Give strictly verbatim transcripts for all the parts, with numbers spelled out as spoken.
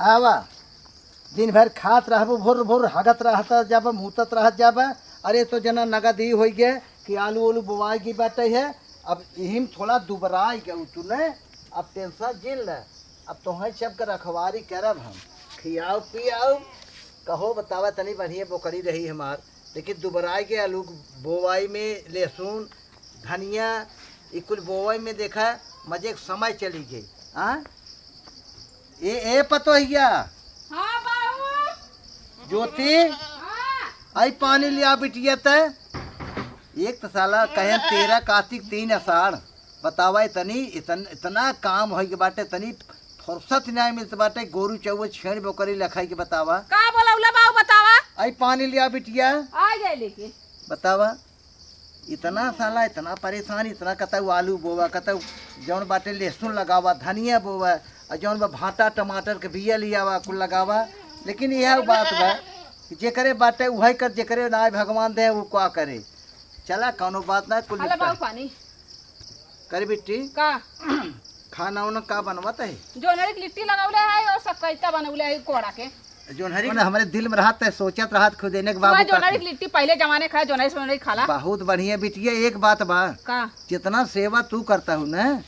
आवा, दिन भर खात रहबो, भोर भोर हगत रहत जाबा, मूतत रहत जाबा। अरे तो जना नगद ई होइ गए कि आलू ओलू बोआई की बाटे है। अब इहिम थोड़ा दुबराई गऊ तू न, अब टेंशन जिन ले। अब तोहई सबके रखवारी करब हम, खियाओ पियाओ। कहो बतावा तनी, बढ़िया बोकरी रही हमार, लेकिन दुबराई के आलू बोआई में लहसुन, धनिया, ई कुल बोआई में देखा मजे के समय चली गई। हाँ, ए ए पतोहिया, हाँ बाबू। ज्योति, हाँ। आई पानी लिया बिटिया ते। एक तो साला कहेन तेरह कार्तिक तीन आषाढ़, बतावा इतनी, इतन, इतना काम होइ के बाटे, तनी फुर्सत नाहीं मिलत बाटे, गोरू चौवे छेड़ बोकरी लखाई के बतावा। का बोलौला बाऊ बतावा? आई पानी लिया बिटिया। आ गए लेके। बतावा, इतना साला, इतना परेशान, इतना कतऊ आलू बोवा, कतऊ जौन बाटे लहसुन लगावा, धनिया बोवा, और जौन बा भाटा टमाटर के बिया लियावा, कुल लगावा। लेकिन यह बात बा कि जेकरे बाटे उहै कर, जेकरे नाय भगवान दे, वो का करे। चला, कौनो बात ना, कुल हला निपटा। बाऊ पानी। करे बिट्टी? का? खाना उना का बनवत है? जोनरी के लिट्टी लगौले है और सकैता बनौले है कोड़ा के। जोनरी के हमरे दिल में रहत है, सोचत रहत खुद एने के बाबू का जोनरी के लिट्टी पहले जमाने खाए, जोनरी सोनरी खाला। बहुत बढ़िया बिटिया, एक बात बा। का? जितना सेवा तू करता हूँ ना,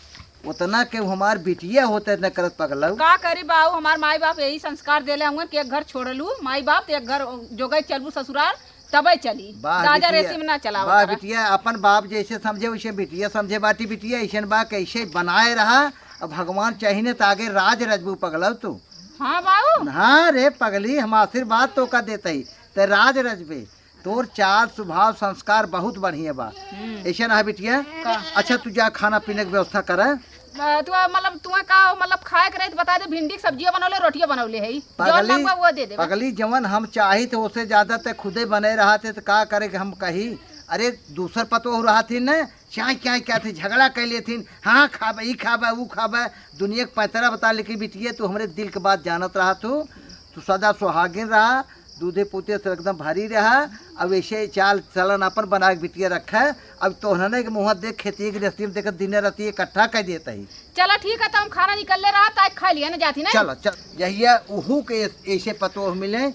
उतना के हमार बिटिया होते न करत पगलऊ। का करी बाऊ, हमार माई बाप यही संस्कार देले हुए कि एक घर छोड़लू माई बाप, तो एक घर जोगई चलबू ससुराल, तबे चली। वाह दादा बिटिया, रेसिम ना चलावा वाह करा। बिटिया, अपन बाप जैसे समझे वैसे बिटिया समझे बाटी बिटिया, ऐसन बा कैसे बनाए रहा। अब भगवान चाहिने त आगे राज रजबू पगलऊ तू। हाँ बाऊ। हाँ रे पगली, हम आशीर्वाद तो का देते ही, ते राज रजबे। तोर चाल स्वभाव संस्कार बहुत बढ़िया बा। हम्म। ऐसे ना है बिटिया? का? अच्छा तू जा खाना पीने की व्यवस्था कर। अ, तू, मतलब, तू का, मतलब, खाए के रही तो बता दे, भिंडी की सब्जिया बनौले, रोटिया बनौले है, जौन पगली, मांगबा वो दे देबा। पगली, जवन हम चाही थे, ओसे ज्यादा ते खुदे बने रहा थे, तो का करे के हम कही? अरे, दूसर पतोह रहा थी न, चाय, चाय क्या थी, झगड़ा कर लेथिन, हाँ, खाबे, ई खाबे, ऊ खाबे, दुनिया के पैतरा बता, लेकिन बिटिया, तू हमरे दिल के बात जानत रहा तू, तू सदा सुहागिन रहा, दूधे पूते से एकदम भरी रहा। अब ऐसे चाल चलन अपन बना के बिटिया रखे। अब तोहने के मुँह देख, खेती गृहस्थी में देख, दिन रात इकट्ठा कर देता ही। चला ठीक है, तो हम खाना निकल ले रहा, ताकि खा लिया ना जाती ना। चलो, चल, यही है, उहू के ऐसे पतोह मिले। ले,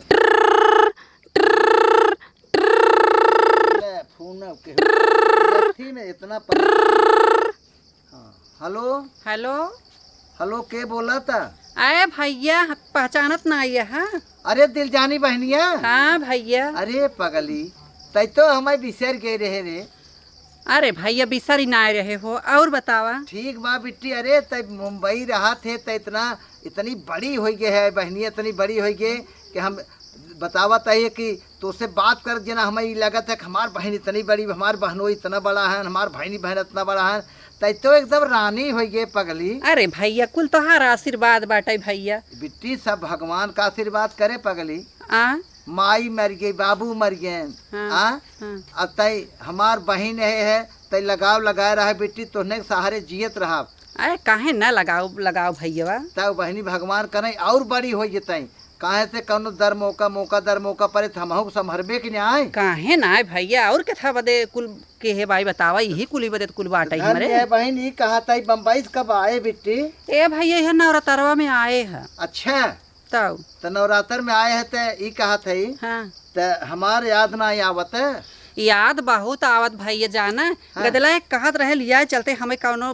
फोन अब के गृहस्थी में इतना परेशान। हाँ, हेलो। हेलो। हेलो, के बोला था? अरे भैया, पहचानत ना आइया है? अरे दिलजानी बहनिया। हाँ भैया। अरे पगली, तै तो हमें बिसर गए रहे रे। अरे भैया, बिसरी ना रहे हो, और बतावा। ठीक बा बिट्टी, अरे तै मुंबई रहा थे, तै इतना, इतनी बड़ी हो गए है बहनिया, इतनी बड़ी हो गए कि हम बतावत है कि तोसे बात कर जना हमें ई लगत है कि हमार बहन इतनी बड़ी, हमार बहनोई इतना बड़ा है, हमार बहनी बहन इतना बड़ा है, तै तो एकदम रानी होइ गए पगली। अरे भैया, कुल तोहार आशीर्वाद बाटे भैया। बिट्टी, सब भगवान का आशीर्वाद करे पगली। आ? माई मर गई, बाबू मर गए। हाँ, आ? हाँ। अब तै हमार बहन है, है, तै लगाव लगाए रहा बिट्टी, तोहने के सहारे जियत रहा। अरे काहे ना लगाव, लगाव भैया। तब बहनी भगवान करे और बड़ी होइ जतई। काहे से कौनो दर मौका, मौका दर मौका परे त हमहू के संभरबे के न्याय। काहे ना आए भैया, और के था बदे कुल के है भाई बतावा, यही कुली बदे त कुल बाटई धन्य हमरे। है बहिन, ई कहा था बम्बई से कब आए बिट्टी? ए भैया, यह नवरात्रवा में आए है। अच्छा। तब। त नवरात्र में आए है त ई कहा था। हाँ। त हमार याद ना आवत। याद बहुत आवत भैया जाना। हाँ। गदला एक कहत रहे लिया चलते हमें कौनो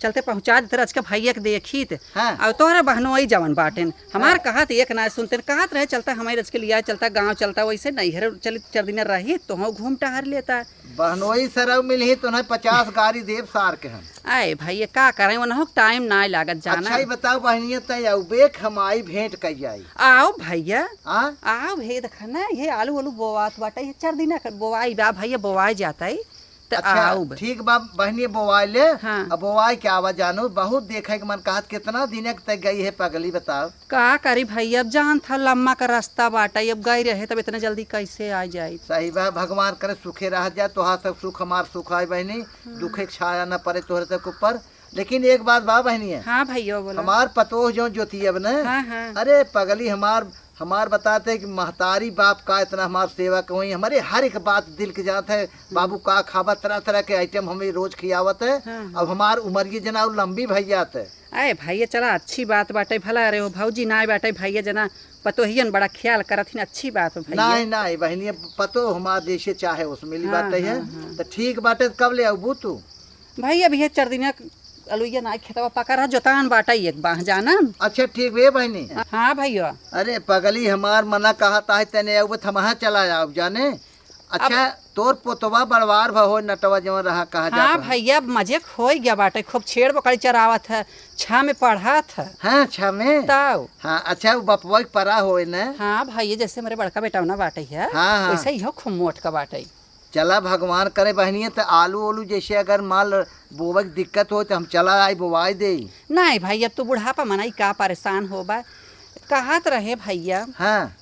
चलते पहुँचा देते रचका भैया के देखी त। हाँ। और तोहरे बहनोई जवन बाटेन। हमार हाँ। कहत एक ना सुनते कहत रहे चलता हमें रचके लिया चलता गाँव चलता वैसे नैहर चली चार दिन रही तो हम घूम टहर लेता। बहनोई सरऊ मिलही तो उन्हें पचास गारी देव सार के हम। आए भैया का करें उन्हों टाइम ना लागत जाना। अच्छा ही बताओ बहनिया तय अउबे क हम आई भेंट कर जाई। आओ भैया। हाँ? आओ भैया देखा ना ये आलू आलू बोआत बाटे ये चार दिन बोआई बा भैया बोआई जाता है। त अच्छा, आउब। ठीक बा बहनी, बोवाई ले। हाँ। अब बोवाई के आवा जानू, बहुत देखे के मन कहत, कितना दिन तक गई है पगली, बताओ। का करी भैया, अब जान था लम्मा का रास्ता बाटा, अब गई रहे तब इतना जल्दी कैसे आ जाई? सही बा, भगवान करे सुखे रह जा, तोहार सब सुख हमार सुख आए बहनी, हाँ। दुखे के छाया न पड़े तोहरे सबके ऊपर। लेकिन एक बात बा बहनी, हाँ भैया बोला। हमार पतोह जो ज्योति अब न, हाँ, हाँ। अरे पगली हमार हमार बताते हैं कि महतारी बाप का इतना हमार सेवा कहोई, हमारे हर एक बात दिल के जात है। बाबू का खाबा, तरह तरह के आइटम हमें रोज खियावत है। हाँ, हाँ। अब हमार उमरिये जना और लंबी भई जात है। अरे भइया, चला, अच्छी बात बाटे, भला अरे हो भौजी नाई बाटे, भइया जना पतोहियन बड़ा ख्याल करत हिन, अच्छी बात हो भइया। नाई, नाई बहिनिया, पतो हमार जैसे चाहे उसमें मिली हाँ, बाटे है, हाँ, हाँ। तो ठीक बाटे, कब ले आउबू तू? भइया, अभी ये चार दिन अलुइया नाई खेतवा पका रहा, जोतान बाटे एक बाह जाना। अच्छा, ठीक बे बहिनी। हाँ भइया। अरे पगली हमार मना कहा ताहे तने आउबे, थमहा चला आउब जाने। अच्छा, अब तोर पोतवा बड़वार भ हो नटवा जवन रहा, कहा हाँ जात रहा? भइया, अब मजे क होइ गया बाटे, खूब छेड़ बकरी चरावत है, छा में पढ़त है। हाँ, छा में? तब। हाँ, अच्छा, वो बपवा के परा होए न? हाँ भइया, जैसे हमरे बड़का बेटवा ना बाटे है, हाँ, हाँ। वैसे इहो खूब मोट का बाटे। चला, भगवान करे बहिनिया, त आलू ओलू जैसे अगर माल बोवे के दिक्कत हो, त हम चला आई, बोवाई देई। नाई भइया, अब तू बुढ़ापा मनई का परेशान होबा, कहत रहे भइया। हाँ।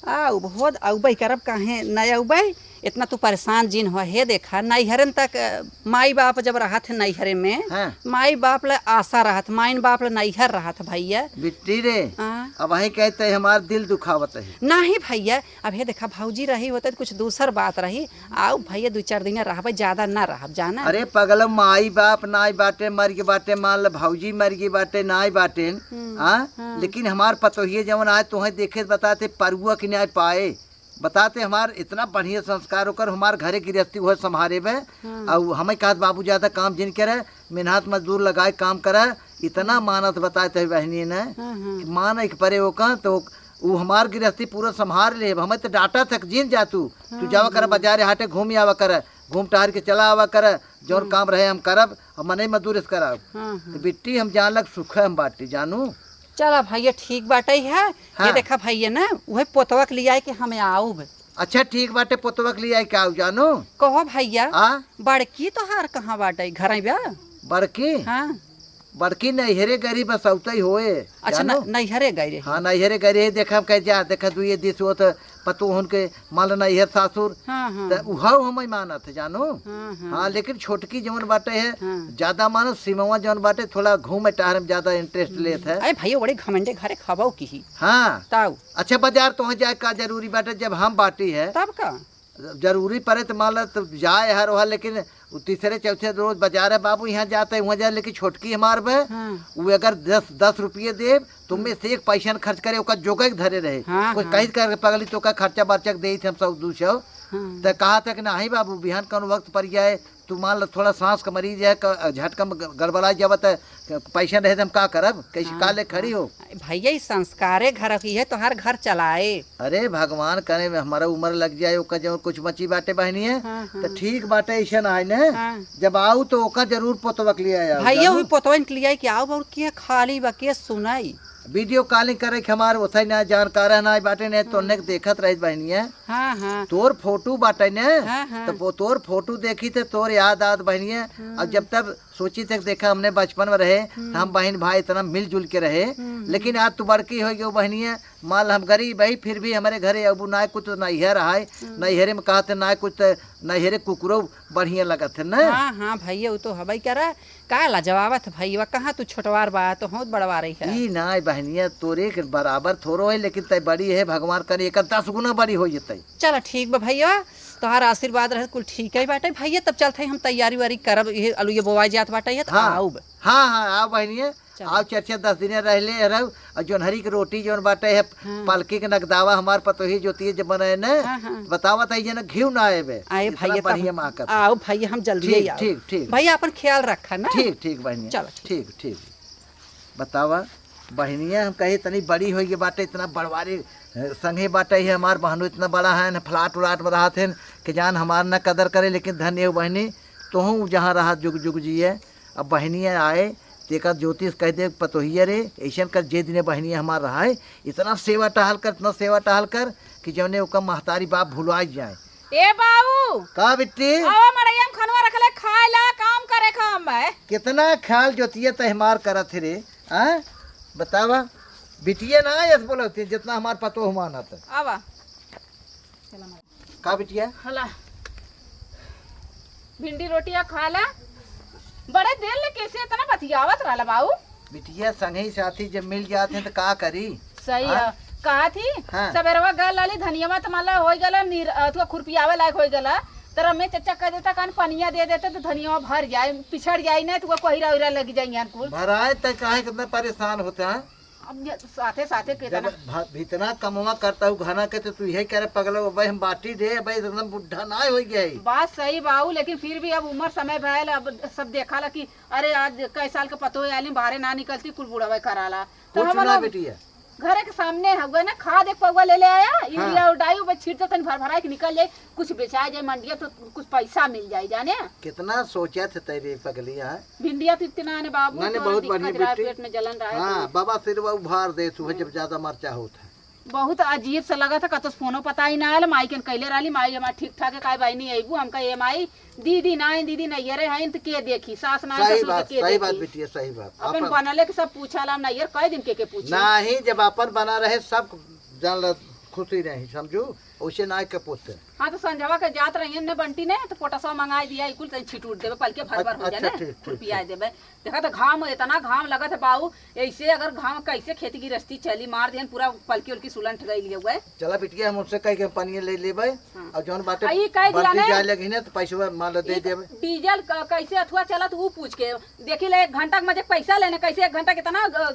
आउब हो, अउबे करब, काहे न अउबे? इतना तू परेशान जिन हो। हे देखा, नैहरन तक, अ, माई बाप जब रहत है नैहरे में, हाँ। माई बाप ले आशा रहत, माइन बाप ले नैहर रहत भइया। बिट्टी रे, हाँ। अब वही कहते हमार दिल दुखावत है। नाही भइया, अब हे देखा, भौजी रही होते तो कुछ दूसर बात रही। आउ भइया, दुइ चार दिन रहबे, ज्यादा ना रहब, जाना। अरे पगल, माई बाप नाई बाटे, मर गए बाटे, मान ल भौजी मर गई बाटे, नाई बाटे, हम्म, हाँ? हाँ। लेकिन हमार पतोहिए जवन आए तोहे देखे बताते परुआ के न्याय पाए, बताते हमार इतना बढ़िया संस्कार होकर हमार घरे गृहस्थी हुए संभारे बे। हाँ। और हमें कहत बाबू ज्यादा काम जिन करे, मेहनत मजदूर लगाए काम करे, इतना मानत बताए ते बहिनी ने हाँ, हाँ। कि मान एक परे ओका तो उ हमार गृहस्थी पूरा संभार ले। हमें तो डांटा तक जिन जा तू, तू हाँ, जावा कर हाँ। बाजारे हाटे घूम आवा कर, घूम टहर के चला आवा कर, जौन हाँ। काम रहे हम करब, हम मनई मजदूर से करब। हाँ, हाँ। तो बिट्टी हम जान लग सुख हम बाटी जानू। चला भइया, ठीक बाटे है। हाँ। ये देखा भइया ना, उहे पोतवा के लियाए के हमें आउब। अच्छा ठीक बाटे, पोतवा के लियाए के आउब जानू। कहो भइया, आ? बड़की तोहार कहाँ बाटे, घर में बा? बड़की? हाँ। बड़की नैहरे गरी बसौतई होए, अच्छा, जानो? न-, नैहरे गई रही। हाँ, नैहरे गई रही, देखा कह जा, देखा दुइये दिस होत पतोहन के, मान लो नैहर सासुर, हाँ, हाँ। त उहौ हमई मानत है, जानो? हाँ, हाँ। हाँ, लेकिन छोटकी जवन बाटे है, हाँ। ज्यादा मानो सिमवा जवन बाटे, थोड़ा घूमे टहरे में ज्यादा interest हम्म। लेत है। अरे भइया, बड़े घमंडे घरे खाबो की ही। हाँ। ताऊ। अच्छा, बाजार तोहे जाए का जरूरी बाटे, जब हम बाटी है? तब का? जरूरी पड़े त मान ला त जाए हर ओहर, लेकिन उ तीसरे चौथे रोज बाजार है बाबू, यहाँ जाते, वहाँ जाए, लेकिन छोटकी हमार बे, हाँ। उ अगर दस, दस रुपये देब, तो हम्म। में से एक पैसा न खर्च करे, ओकर जोगे के धरे रहे। हाँ, कुछ हाँ। कही कर पगली तो का खर्चा बर्चा के देई थे हम सौ दू सौ। हाँ। त कहा था कि नहीं बाबू, बिहान कौन वक्त पड़ जाए, तू मान ला थोड़ा सांस का मरीज है, क-, झटका में ग-, गड़बड़ा जावत है, पैसा रहे त हम का करब, कैसे हाँ, का ले खड़ी हाँ। हो? भइया, ई संस्कारे घर की है, तोहार घर चलाए। अरे भगवान करे में हमारा उम्र लग जाए, ओका जब कुछ बची बाटे बहनी है, हाँ, त हाँ। ठीक बाटे, ऐसे ना है ने। हाँ। जब आऊ तो ओका जरूर पोतवा के लिए आया, भइया, जानू? वही पोतवन के लिए कि आऊ और के खाली बा, के सुनाई। Video calling करे के हमार ओथई ना जानकार है ना बाटे ने, तो हाँ। नेक देखत रहित बहनी है। हाँ, हाँ। तोर फोटो बाटे ने, हाँ, हाँ। तो वो तोर फोटो देखी थे, तोर याद आत बहनी है। हाँ। अब जब तब सोची थे, देखा, हमने बचपन में रहे, हम्म। हम बहिन भाई इतना मिलजुल के रहे, हम्म, हम्म। लेकिन आज तू बड़की होइ गई बहनिया, मान ला हम गरीब है, फिर भी हमरे घरे अब ना कुछ तो नैहर है, हम्म। नैहरे में कहते ना कुछ तो नैहरे कुकुरो बढ़िया लगत है ना। हाँ, हाँ भइया, उ तो हबई करा, का लाजवावत भइया, कहाँ तू छोटवार बा, तो बहुत बड़वार है। ई ना बहनिया, तोरे के बराबर थोड़ो है, लेकिन तय बड़ी है, भगवान करे एकर दस गुना बड़ी हो जतई। चला ठीक बा भइया, तोहार आशीर्वाद रहे, कुल ठीक है बाटे। भइया, तब चलत है, हम तैयारी वारी करब, ये अलुए बोवाई जात बाटे, ये तो हाँ। आउब। हाँ, हाँ, आउ बहनिए, चल। आउ चार चार दस दिने रह ले रहू, और जोनहरी के रोटी जोन बाटे है, हाँ। पलकी के नगदावा हमार पतोही जोतिए जब बनाए ने, हाँ, हाँ। बतावत है जे ना घिउ ना आए बे। आए इतना भइया, तब बढ़िया माँ का। आउ भइया, हम जल्दी ठीक, आउ। ठीक, ठीक। भइया, अपन ख्याल रखा ना। ठीक, ठीक बहनिए। चलो, ठीक। ठीक, ठीक। बतावा, बहिनिया हम कहे तनी बड़ी होई के बाटे, इतना बड़वारी, अ, संगे बाटे है हमार बहनों, इतना बड़ा है न, फ्लैट उलाट में रहत है कि जान हमार न कदर करे, लेकिन धन्य हो बहिनी, तोहू जहाँ रहा जुग जुग जिए। अब बहिनिया आए, तेका ज्योतिष कह दे, पतोहिया रे, ऐसन कर जे दिने बहिनिया हमार रहा है, इतना सेवा टहल कर, इतना सेवा टहल कर कि जौने ओका महतारी बाप भुलाइ जाए। ए बाऊ! का बिट्टी? आवा मड़ैया में खनवा रखले, खाए ला, काम करे खाम है। कितना ख्याल जोतिया तय हमार करत है रे, हाँ? बतावा, बिटिया ना यस बोलती, जितना हमार पतोह मानत है। आवा। का बिटिया? हला। भिंडी रोटिया खा ला। बड़े देर ले कैसे इतना बतियावत रहला बाऊ? बिटिया, संगी साथी जब मिल जात हैं तो का करी? सही हाँ? है। कहा थी, हाँ। सबेरवा गल लाली धनियावा तो मतलब होई गला निर-, अथवा खुरपियावे लायक होई गला। तोरा में चच्चा कह देता, कान पनिया दे देते तो धनिया भर जाए, पिछड़ जाए ना तो वो कोहिरा उहिरा लग जाए यहाँ कुल। भराए तय काहे कितना परेशान होता है? अब ये साथे साथे जब केतना भ-, इतना कमवा करता हूँ घना के, तो तू यही करे पगला, भाई हम बाटी दे, भाई एकदम बुढ़ा ना हो गया है। बात सही बाऊ, लेकिन फिर भी अब उम्र समय भयल, अब सब देखा ला कि अरे आज कई साल के पतो आली बाहरे ना निकलती, कुल बुढ़ावे कराला। तो कुछ हम ना लोग बिटिया। घरे के सामने हउए ना, खाद एक पौवा ले ले आया, हाँ। यूरिया और डाई ऊपर छीट दे, तनी भर भराई के निकल जाए, कुछ बेचा जाए मंडिया तो कुछ पैसा मिल जाए जाने। कितना सोचा थे तेरे पगली, हाँ? भिंडिया तो इतना आने बाबू, ना, ना, तोरे बहुत दिक्कत बढ़िया रहा, बेटी। पेट में जलन रहा हाँ, तो। बाबा सिरवा उभार दे तू, हम्म। जब ज्यादा मरचा होत है। बहुत अजीब सा लगा था, कतोस फोनो पता ही ना आयल, माई के कैले रहली, माई हमार ठीक ठाक है, काहे बाई नहीं अइबू, हमका ए माई, दीदी नाई, दीदी नैहरे हैं, तो के देखी, सास नाई, सही ससुर के बात, के सही बात देखी? बिटिया, सही बात। अपन अपन बनले के सब पूछा ला, नैहर कई दिन के, के पूछी? नहीं, जब अपन बना रहे, सब जान ला, खुशी रही, समझू, उसे ना के पूछते। हाँ, तो संझवा के जात रहियन ने बंटी ने, तो पोटसवा मंगाई दिया, इकुल तनी छिटूट देबे, पलके भर भर हो अच्छा, जाने, ठीक, कुल ठीक, पियाई ठीक। देबे। देखा तो घाम, इतना घाम लगत है बाऊ, ऐसे अगर घाम कैसे खेती गृहस्थी चली, मार दिहन पूरा पलकी उलकी सुलंठ गई लिए हुए। चला बिटिया, हम उनसे कह के पानी ले लेबे, हाँ। और जौन बाटे आ, ई कह दिया बंटी ने, जाए लगी ने, तो पैसवा मान लो दे ई देबे। डीजल क-, कैसे अथुआ चलत, ऊ पूछ के देखी ले, एक घंटा के मजे पैसा लेने, कैसे एक घंटा कितना, अ,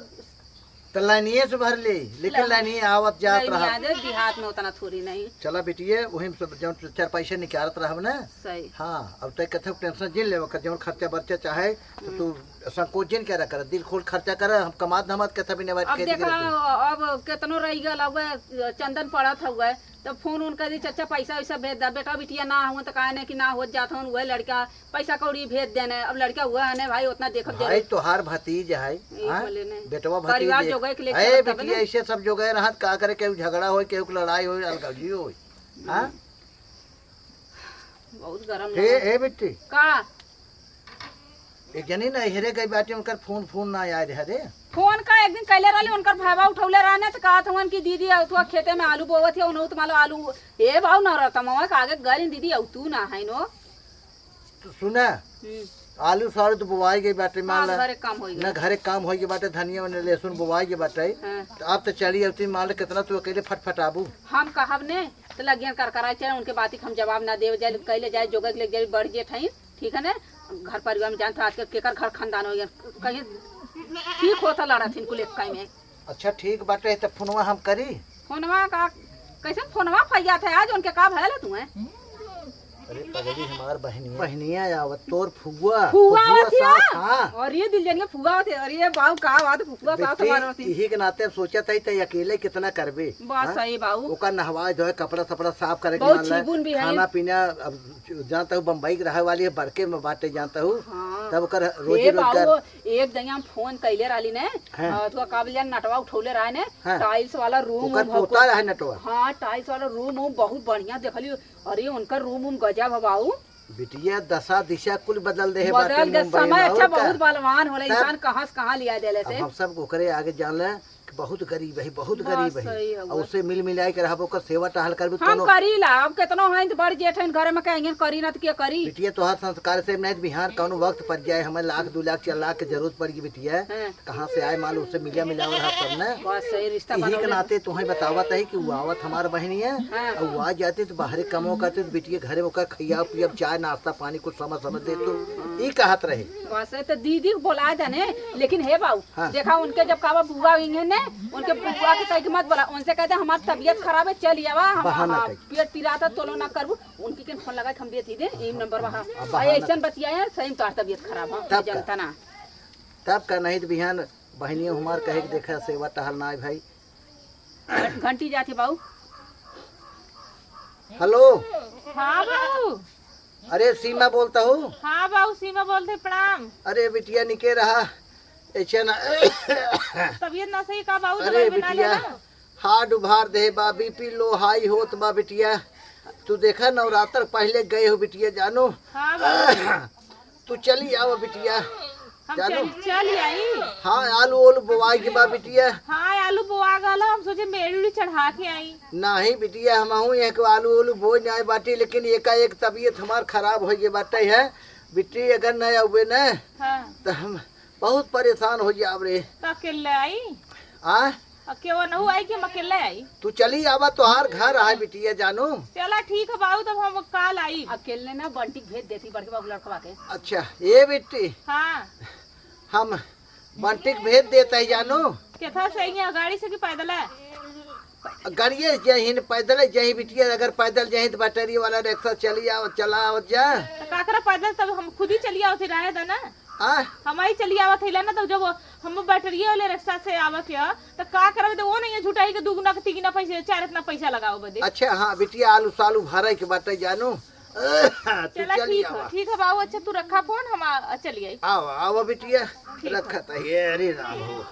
तो लाइनिये से भर ले, लेकिन ला-, लाइनिये आवत जात लाइनिये रहा। आ जाए, देहात में उतना थोड़ी नहीं। चला बिटिये, वही में सब जौन चार पैसे निकालत रहब ना। सही। हाँ, अब तय कथक टेंशन जिन लेवे कर, जौन खर्चा बर्चा चाहे, तो हम्म। तू संकोच जिन के रह कर, दिल खोल खर्चा कर, हम कमात धमात कथा भी नेवाज अब के देखा, अब केतनो रही गल, अब चंदन पड़त हुआ, तब फोन उन कर दी, "चच्चा, पैसा वैसा भेज दे।" बेटा बिटिया ना हुआ तो काहे नहीं कि ना होत जात हन, वह लड़का पैसा कौड़ी भेज देने। अब लड़का हुआ है ने भाई, उतना देखब भाई, जरूर। तोहार भतीज है, ई हाँ? बोले ने। बेटवा भतीज परिवार है। जोगाई के लेके ए, चलत तब बिटिया, ने। ऐसे सब जोगाई रहत, का करे, केहू झगड़ा होई, केहू के लड़ाई होई, अलगौजी होई, हाँ? बहुत गरम हे, लगत। हे बिट्टी। का? एक जनी ना हेरे गई बाटे, उनकर फोन, फोन ना आए रहे रे। फोन का एक दिन कैले रहली, उनकर भाईवा उठौले रहने, तो कहत हुअन कि दीदी, अउतुआ खेते में आलू बोवत है, उन्हों तुम्हारा आलू, ए बाऊ, नौरतमवा का आगे गरी दीदी, अउतू ना है नो। तो सुना, हम्म। आलू सालू तो बोवाई गई बाटे, मान हाँ, ला। घरे काम होई ना, गई। घरे काम होई गई बाटे, धनिया ओने लहसुन बोवाई गई बाटे। हाँ। तो आप तो चली अउती, मान ला कितना तू अकेले फटफटाबू। हम कहब ने, तो लगियन कर कराए चले, उनके बात के हम जवाब ना देवे जाए, कैले जाए, जोगक ले जाए, बढ़ जेठ हईन, ठीक है ना? घर परिवार में जानत हो आजकल केकर घर खानदान होई गया, कहीं ठीक होता लड़त हिन कुल एक में। अच्छा ठीक बाटे, तो फोनवा हम करी? फोनवा का, कैसे फोनवा फैया थे आज, उनके का भयल है तुम्हें? अरे पगली हमार बहनिया, बहनिया आवत तोर फुआ, फुआ फुआ आवत हिया? सास, हाँ। अरे दिल जनिए फुआ आवत है, अरे बाऊ का बात फुआ सास बेटी, हमार होती। यही के नाते अब सोचत है, तै अकेले कितना करबे, बात हाँ? सही बाऊ। ओकर नहवाए धोए, कपड़ा सपड़ा साफ करे के बहुत मान ले, चिगुन भी है। खाना पीना, अब जानत हूँ बम्बई के रहे वाली है, बड़के में बाटे जानत हूँ, हाँ। तब ओकर रोजी ए रोजगार। बाऊ, एक जगह हम फोन कैले रहली ने, हाँ। हाँ, तो का बोलिया नटवा उठौले रहे ने, हाँ। टाइल्स वाला रूम ओकर वूम पोता भको-, रहे नटवा। हाँ, टाइल्स वाला रूम वूम बहुत बढ़िया देखली। अरे, उनकर रूम वूम गजब है बाऊ। बिटिया, दशा दिशा कुल बदल दे है बदल बाटे दे, मुंबई समय में, अच्छा, और का? बहुत बलवान होला, तब इंसान कहाँ से कहाँ लिया देले अब से। हम सब ओकरे आगे जान ले, बहुत गरीब है, बहुत बात गरीब है। सही है। और उससे मिल मिलाए के रहब, ओकर सेवा टहल करबे हम कोनो। करी ला, अब केतनो हैं तो बड़ जेठ हैं, घर में कहेंगे करी ना तो के करी? बिटिया, तोहार संस्कार से नहीं तो बिहान कौनो वक्त पड़ जाए, हमें लाख, दो लाख, चार लाख के जरूरत पड़ गई बिटिया, हाँ। कहाँ से आए माल, उससे मिलिया मिलावल रहब तब ना। बात सही, रिश्ता यही के बनावे। नाते तुम्हें बतावत है कि वो आवत हमार बहनी है, हाँ। और वो आ जाती तो बाहरे कमो करती तो बिटिया घरे में ओकर खिया पियब, चाय नाश्ता पानी कुछ समझ समझ दे तो ई कहत रहे। बस, तो दीदी को बोला जाने, लेकिन हे बाऊ, हाँ। देखा, उनके जब कहबा बुआ हुई है ने, उनके बुआ के कह के मत बोला, उनसे कहते हमार तबीयत खराब है, चल आवा, हम, बहाना हाँ, कही। पेट पिरात है, तोलो ना करबू, उनकी के फोन लगा के हम बेच ही दे, ई नंबर वहाँ। अब बहाना ऐसन बतियाए, सही में तोहार तबीयत खराब है, तब का? जनता ना। तब का नहीं तो बिहान बहनियों हमार कहे के देखा, सेवा टहल ना है भाई। घंटी जाती बाऊ। हेलो। हाँ बाऊ। अरे सीमा बोलता हूँ। हाँ बाऊ, सीमा बोलते, प्रणाम। अरे बिटिया निके रहा, ऐसे ना। तबीयत ना सही का बाऊ, अरे दवाई बना बिटिया, लेना। हार्ट उभार दे बा, बीपी लो हाई होत बा बिटिया। तू देखा नवरात्र पहले गए हो बिटिया, जानो। हाँ बाऊ। तू चली आवा बिटिया। हम जानू? चल, चल आई। हाँ, आलू ओलू बोवाई के बा बिटिया। हाँ, आलू बोवा गल, हम सोचे मेड़ी उड़ी चढ़ा के आई। नहीं बिटिया, हमहू यहाँ के आलू ओलू बोए नहीं बाटी, लेकिन एकाएक तबीयत हमार खराब हो गई बाटे है। बिट्टी अगर नहीं आवे न, हाँ। तो हम बहुत परेशान हो जाब रे। तो अकेले आई? आ? अब केहू नहू आई कि हम अकेले आई? तू चली आवा, तोहार घर आए बिटिया जानू। चला ठीक है बाबू, तब हम काल आई। अकेले ना बंटी के भेज देती बड़के बाबू लड़कवा के। अच्छा, ए बिट्टी। हाँ। हम बंटी के भेज देता है जानू। केथा से आई है, गाड़ी से कि पैदल है? गाड़िए जहिन, पैदल जही बिटिया, अगर पैदल जही तो बैटरी वाला रिक्शा चली आओ, चला आओ जा। तो का करा पैदल, तब हम खुद ही चली आओ थे, रहे दा ना। आ? हम ही चली आवत है ना, तो जब हम बैटरी वाले रिक्शा से आवत है, तो का करब, तो वो नहीं है झुटाई के दुगुना के तिगुना पैसे, चार इतना पैसा लगाओ बदे। अच्छा, हाँ बिटिया, आलू सालू भरे के बाटे जानू। तू चला चली ठीक है, आवा। ठीक है बाबू, अच्छा तू रखा फोन, हम आ, चली आई। आवा, आवा बिटिया, ठीक है। रखा था ये, अरे राम हो।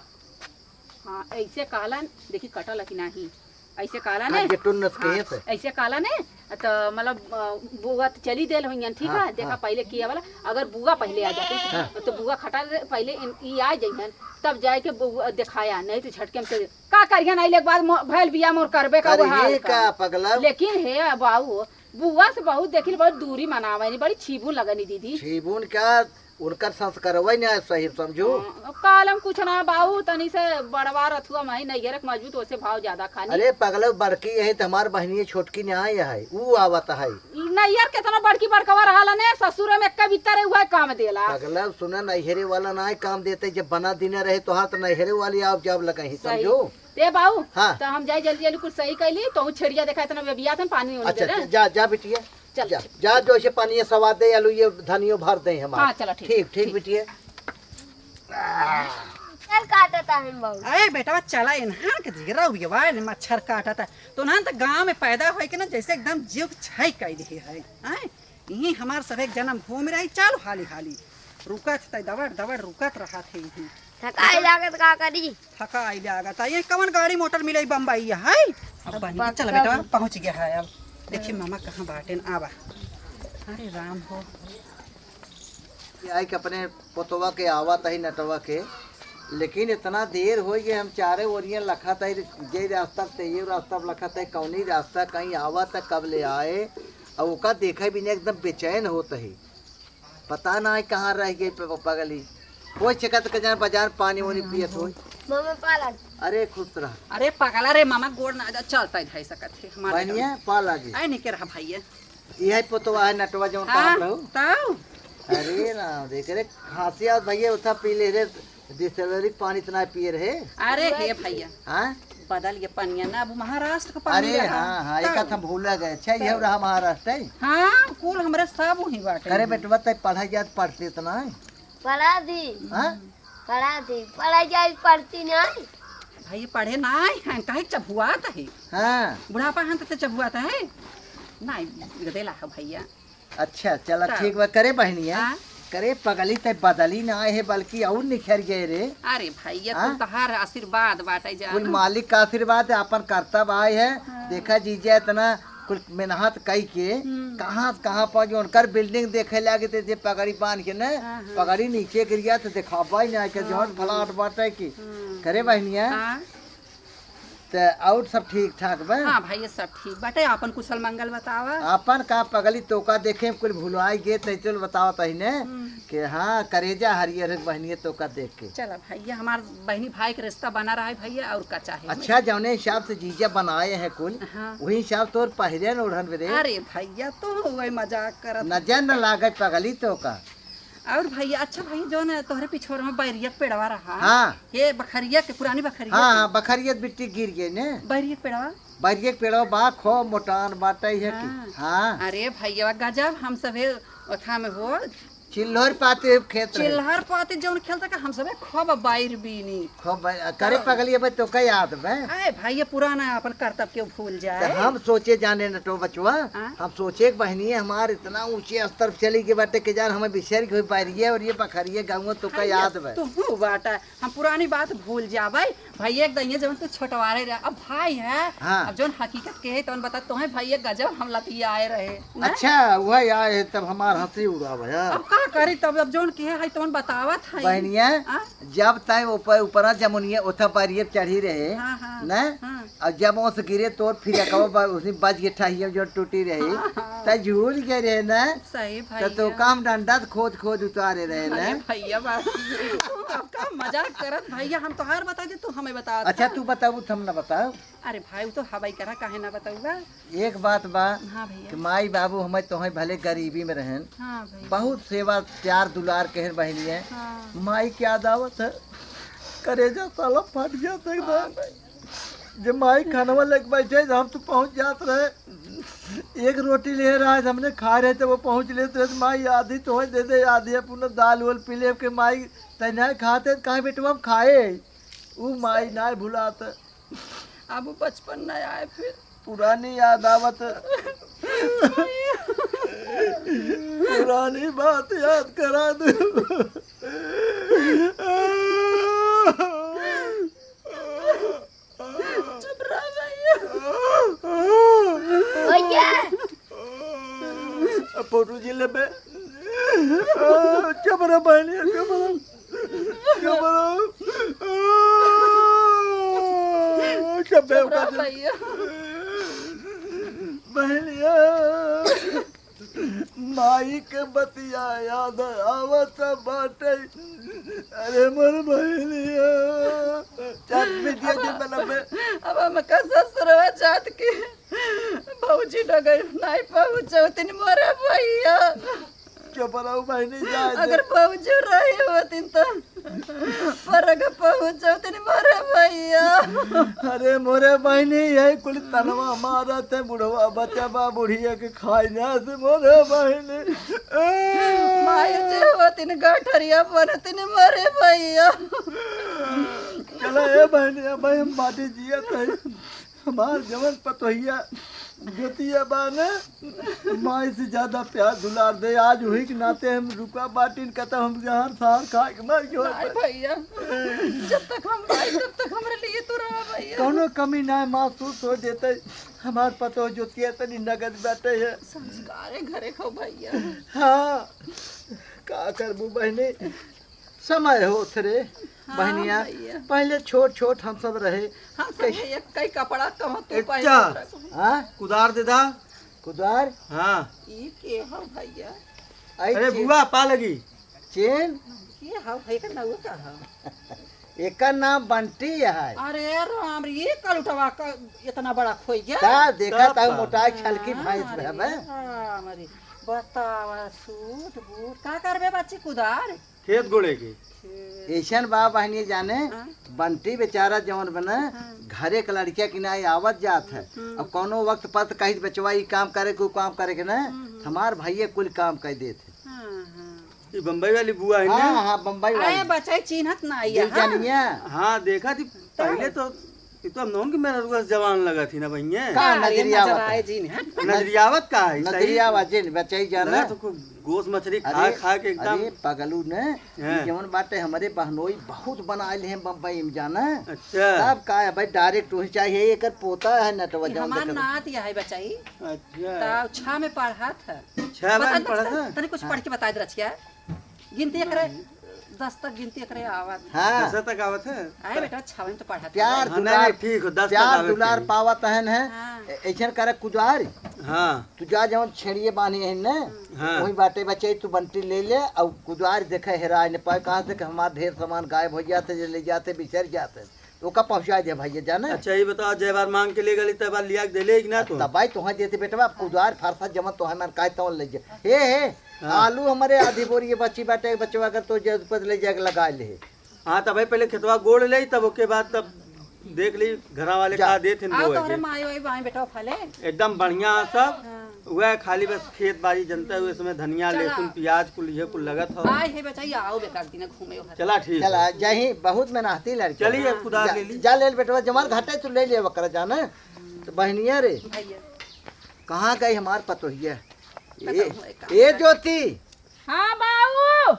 हाँ, ऐसे कहलन, देखी कटल कि नाही। ऐसे कहलन हाँ, है। ये टुन्नस के हाँ, है। ऐसे कहलन है, तो मतलब, अ, बुआ तो चली देल होइहन, ठीक हाँ, है? देखा हाँ। पहले किया वाला, अगर बुआ पहले आ जाते, हाँ। तो बुआ खटा दे, पहले इन, ई आ जाइहन, तब जाए के बुआ दिखाया, नहीं तो झटके में से का करिहन, आइले के बाद मो-, भैल बिया मोर करबे का अरे वो हाल ये का? का पगला? लेकिन हे बाऊ, बुआ से बहुत देखिल, बहुत दूरी मनावे नी, बड़ी छीबुन लगनी दीदी। छीबुन का, उनकर संस्कारवा ही ना सही समझू। हाँ, अब कालम कुछ ना बाऊ, तनी से बड़वा रथुआ माई नैहर के मजबूत, ओसे भाव ज्यादा खानी। अरे पगला, बड़की यही तो हमार बहनिये छोटकी ना आई है, ऊ आवत है। नैहर केतना बड़की बड़कवा रहल ने, ससुर में एक्का बित्तर है, उहे काम देला। पगला सुना, नैहरे वाला ना काम देते, जब बना दिना रहे तो हाथ नैहरे वाली आप जब लगही सही। समझू। ते बाऊ, हाँ। तो हम जाए जल्दी जल्दी कुछ सही कैली, तो छेड़िया देखा इतना बेबिया था, पानी ओनी अच्छा, दे दे। जा, जा बिटिया। चल, जा, ठीक। जा, जो इसे पानी ये सवाद दे, आलू ये धनियो भर दे हमार। हाँ, चला, ठीक, ठीक, ठीक, ठीक। बिटिया। चल काटता है बाऊ। अरे बेटवा, चला इन्हान के जिगरा उबियवा ने मच्छर काटता। तो ना तो गांव में पैदा होए के ना जैसे एकदम जीव छाई कई दिए है। हैं? यही हमार सब एक जन्म भूमि रही, चल हाली हाली। रुकत तै दबड़ दबड़ रुकत रहा थे यही। थकाई लागत का करी? थकाई लागत है। ये कवन गाड़ी मोटर मिले बम्बई है? अब अब बन के चल पक्का बेटवा, हो। पहुँच गया है अब। देखी मामा कहाँ बाटेन, आवा। अरे राम हो। ये आई के अपने पोतवा के आवत है नटवा के, लेकिन इतना देर हो गए, हम चारे ओरियन लखत है, जे रास्ता से ये रास्ता लखत है, कौनी रास्ता कहीं आवत है, कब ले आए, और ओका देखे बिना एकदम बेचैन होत है। पता ना है कहाँ रह गई प-, पगली। कोई छिकत के जान बाजार पानी वानी पियत होई। मामा पाला। अरे खुश रह। अरे पगला रे मामा, गोड़ ना जा, चलता है धाई सकत है हमारे बनिया, पाला जी। आए नहीं के रहा भैया। यही पोतवा है नटवा जौन हाँ, काम रहू। ताऊ। अरे ना, देख रे, खांसी आवत भैया, उठा पी ले रे, डिस्टिलरी के पानी इतना पिए रहे। अरे हे भैया। हाँ? बदल ये पनिया ना, अब महाराष्ट्र का पानी अरे रहा। हाँ, हाँ, एक तब। हाथ हम भूला गए। अच्छा, ये तब। रहा महाराष्ट्र है? हाँ, कुल हमरे सब वहीं बाटे। अरे बेटवा, तै पढ़ा जात पढ़ते इतना है? पढ़ा दी। हाँ? पढ़ा दी। पढ़ा जाए पढ़ती नहीं। भाई पढ़े ना है, काहे चबुआत है? हाँ। बुढ़ापा है तो चबुआत है? नहीं, गदेला है भैया। अच्छा, चला तब। ठीक बा। करे बहनिया, हाँ? करे पगली, तै बदली ना आए है, बल्कि और निखर गए रे। अरे भैया, हाँ? कुल तहार आशीर्वाद बाटे जा। कुल मालिक का आशीर्वाद है, अपन करतब आए है। हाँ। देखा जीजा इतना कुल मेहनत कई के, हम्म। कहाँ से कहाँ पहुँच गए, उनकर बिल्डिंग देखे लागे थे, जे पगड़ी बांध के न, हाँ, हाँ। पगड़ी नीचे गिर गया तो देखाबा ही ना, के हाँ, जौन हाँ। फ्लैट बाटे की। हाँ। करे बहनिया? हाँ। त और सब ठीक ठाक बा? हाँ भाई, ये सब ठीक बाटे। आपन कुशल मंगल बतावा। आपन का पगली, तोका देखे में कुल भुलाई गे, तै चल बतावा तही ने हम्म। कि हाँ, करेजा हरियर है बहनिया तोका देख के। चला भैया, हमार बहनी भाई के रिश्ता बना रहा है भैया, और का चाहे? अच्छा, जौने हिसाब से जीजा बनाए हैं कुल, हाँ। वही हिसाब तोर पहिरन ओढ़न बदे। अरे भैया, तो वही मजाक करत नजर न लागे पगली तोका। और भैया, अच्छा भैया, जौन तोहरे पिछोर में बैरिया के पेड़वा रहा, हाँ। ये बखरिया के, पुरानी बखरिया हाँ, के। हाँ, बखरिया बिट्टी गिर गए ने। बैरिया के पेड़वा? बैरिया के पेड़वा बा, खो मोटान बाटे है कि। हाँ। हाँ। अरे भैया, गजब हम सभे ओथा में हो। चिल्हर पाती खेत रहे। चिल्हर पाती जौन खेलता का हम सभे खूब बाइर बीनी। खूब बाइर, करे तब। पगली, अब तोका याद बा? अरे भाई, ये पुराना अपन करतब के भूल जाए। तो हम सोचे जाने न तो बचवा, हाँ? हम सोचे कि बहनिया हमार इतना ऊंचे स्तर पे चली गई बाटे कि जान हमें बिसर गई बारिये और ये बखरिये गाँव तोका अरे याद बा। तू हूँ बाटा, हम पुरानी बात भूल जाबे। भाई एक दइये जवन तू छोटवारे रहे, अब भाई है, हाँ। अब जौन हकीकत के है तवन बता, तोहे भाई एक गजब हम लतियाए रहे, ना? अच्छा, वह आए है तब हमार हंसी उड़ावे है। अब का करी तब, अब जौन के है तवन बतावत है। बहनिया, हाँ? जब तय ऊपर, ऊपरा जमुनिया ओथा बारिये चढ़ी रहे, हाँ, हाँ, ना? हाँ। और जब ओस गिरे तोर फिर एकवा बा-, उसी बज के ठहिया जो टूटी रही। हाँ, हाँ। त झूल गए रहे ना। सही त तो भैया। काम डंडा त खोद खोद उतारे रहे ना। अरे भैया बाबू, तू का मजाक करत भैया, हम तोहार बता दे, तू हमें बता। अच्छा, तू बताऊ, हम ना बताओ। अरे भाई, वो तो हवाई करा, काहे ना बताऊगा। एक बात बा हाँ भैया। कि माई बाबू हमें तोहें भले गरीबी में रहन, हाँ भैया। बहुत सेवा प्यार दुलार कहन बहनिए। हाँ। माई के याद आवत है, करेजा साला फट गया था एकदम। हाँ भाई। जब माई खानवा लेके बैठे, जब हम तो पहुँच जात रहे, एक रोटी ले रहा है, हमने खा रहे थे, वो पहुँच लेते रहे, माई आधी तोहें दे दे, आधी अपना दाल वाल पी ले के माई तैं ना खाते, काहे बेटवा हम खाए, ऊ माई ना भुलात। अब वो बचपन न आए फिर। पुरानी याद आवत। पुरानी बात याद करा दे। चुप रह भैया। भैया। अब फोटो जी लेबे। चुप रह बहनिया, चुप रह। चुप रह। चुप रह भैया। बहनिया, माई के बतिया याद आवत बाटे। अरे मोर बहनिया, चाट मीडिया जी बनबे। अब हम का ससुरवा जात के भौजी डगर नाई पहुँचवतिन मोरे भैया। चुप रहो बहनी, जाए दे। अगर भौजी रही होतिन तो परग पहुँचवतिन मोरे भैया। अरे मोरे बहनी, यही कुल तनवा मारत है, बुढ़वा बचवा बुढ़िया के खाई ना से मोरे बहनी। माई जे होतिन गठरिया बनतिन मोरे भैया। चला ए बहनी, अब हम माटी जियत है। हमार जवन पतोहिया ज्योतिया बा न, माई से ज्यादा प्यार दुलार दे। आज वही के नाते हम रुका बाटिन, कहता हम जहर सहार खा के मर गए। नहीं भैया, जब तक हम भाई तब तक हमरे लिए तू रहा भैया। कौनो कमी ना महसूस हो देते। हमार पतोह ज्योतिया तनी नगद बैठे है। संस्कार है घरे खाओ भैया। हाँ, का करबू बहनी, समय होत रे। हाँ, बहनिया, भैया। पहले छोट छोट हम सब रहे। हाँ, कैसे? संगे एक कई कपड़ा कहूँ तू ए, पहले चा। ओकरा कहूँ। हाँ? कुदार दे दा। कुदार? हाँ। ई के हौ भैया? आई अरे चे-, बुआ, पा लगी। चेन? के हौ भैया, का नाउ का हौ? एकर नाम बंटी है। अरे राम रे, ये कलुटवा का इतना बड़ा खोई गया? का देखा तब ता का? मोटाई छलकी हाँ, भैंस अरे में हबे। राम रे, बतावा सूट बूट का करबे बच्ची कुदार? खेत गोड़े के। ऐसन बा बहनी जाने, हाँ। बंटी बेचारा जवन बने, हाँ। घरे के लड़किया के नाई आवत जात है। हम्म। अब कौनो वक्त पर त कहित बचवा ई काम करे के, ऊ काम करे के ना, हम्म, हम्म। हमार भैया कुल काम कर देत है। हाँ, हाँ। ई बम्बई वाली बुआ है ना? हाँ, हाँ, बम्बई वाली। बचाई चिन्हत ना आई है, हाँ। हाँ, देखा थी, पहले तो ई तो हम नौन के मेहररुआ से जवान लगा थी ना भैया। का का रे नजरियावत नजर आए है? जी ने, हट, हट। नजरियावत का है, सही? नजरियावत जी ने, बचाई जाना। लगा तो खूब गोस मछली खा, अरे, खा के एकदम। अरे, पगलू ने, हाँ। ई जवन बाटे हमरे बहनोई बहुत बनाइल हैं बम्बई में जाना। अच्छा। तब का है भाई, direct वही चाहिए, एकर पोता है नटवा ई जवन हमार देखत। नात यह है बचाई। अच्छा। तब छह में पढ़त है। छह में बता, पढ़त बता, है? तनी कुछ हाँ। पढ़ के बता दे रचिया। गिनती एकरे, नहीं। दस तक गिनती एकरे आवत। हाँ। दस तक आवत है? आए बेटा, छावे में तो पढ़त प्यार है। हाँ, दुलार, नहीं, ठीक हो, दस तक प्यार आवे दुलार के। पावत हन है। हाँ। ए-, ऐसन करे कुदार। हाँ। तू जा जवन छेड़िए बांधी है ने, हाँ। वही बाटे बचे, तू बंटी ले ले, और कुदार देखे हेराए ने पाए, कहाँ से कि हमार ढेर सामान गायब हो जाते, जे ले जाते, बिसर जाते। ओका पहुँचा दे भैया, जाने? अच्छा, ये बताओ, जय बार मांग के ले गली, तय बार लिया के देले कि ना तू? तब भाई, तोहाँ देते बेटवा, अब कुदार फरसा जमा तोहाँ मन काय तौल ले जा। हे, हे, हाँ। आलू हमरे आधी बोरी बची बाटे, बचवा कर तो जरूरत पड़ ले जाके लगा ले। हाँ, तब भाई पहले खेतवा गोड़ ले, तब ओके बाद तब देख ली घरा वाले जा। का देत हैं आओ बोए तोहरे के। माई वाई बाएं बेटवा फले। एकदम बढ़िया सब। हाँ। वह खाली बस खेत बाड़ी जनता हुए समय धनिया, चला। लहसुन, प्याज कुल ये कुल लगत हो। आए हे बचाई, आओ बेकार दिन घूमे हो। चला ठीक चला, है। जही बहुत मेहनती लड़की चलिए, है। कुदार जा, ले ली। जा ले बेटवा, जमार घाटे तू ले ले वकर जाना। तो बहनिया रे, भैया। कहाँ गई हमार पतोहिया? ए, बताओ, एक काम ए कर। ज्योति। हाँ बाऊ।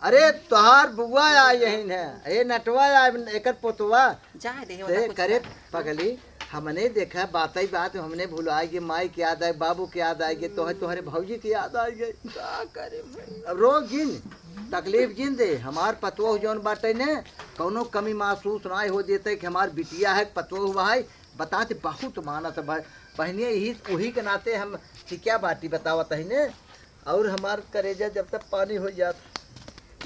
अरे तोहार बुआ आई यही है, ए नटवा आई, एकर पोतवा। जाए दे, से ओला कुछ करे ना। पगली, हमने देखा बात ही बात में हमने भुलाए गए, माई के याद आए, बाबू के याद आए गए, तोहे तोहरे भौजी के याद आए गए। का करे भाई? अब रो जिन, तकलीफ जिन दे, हमार पतोह जौन बाटे ने, कौनो कमी महसूस ना हो देते कि हमार बिटिया है, पतोह हुआ है, बताते बहुत मानत है भाई, बहनिया, यही, वही के नाते हम चिकिया बाटी बतावत है ने। और हमार करेजा जब तक पानी हो जात।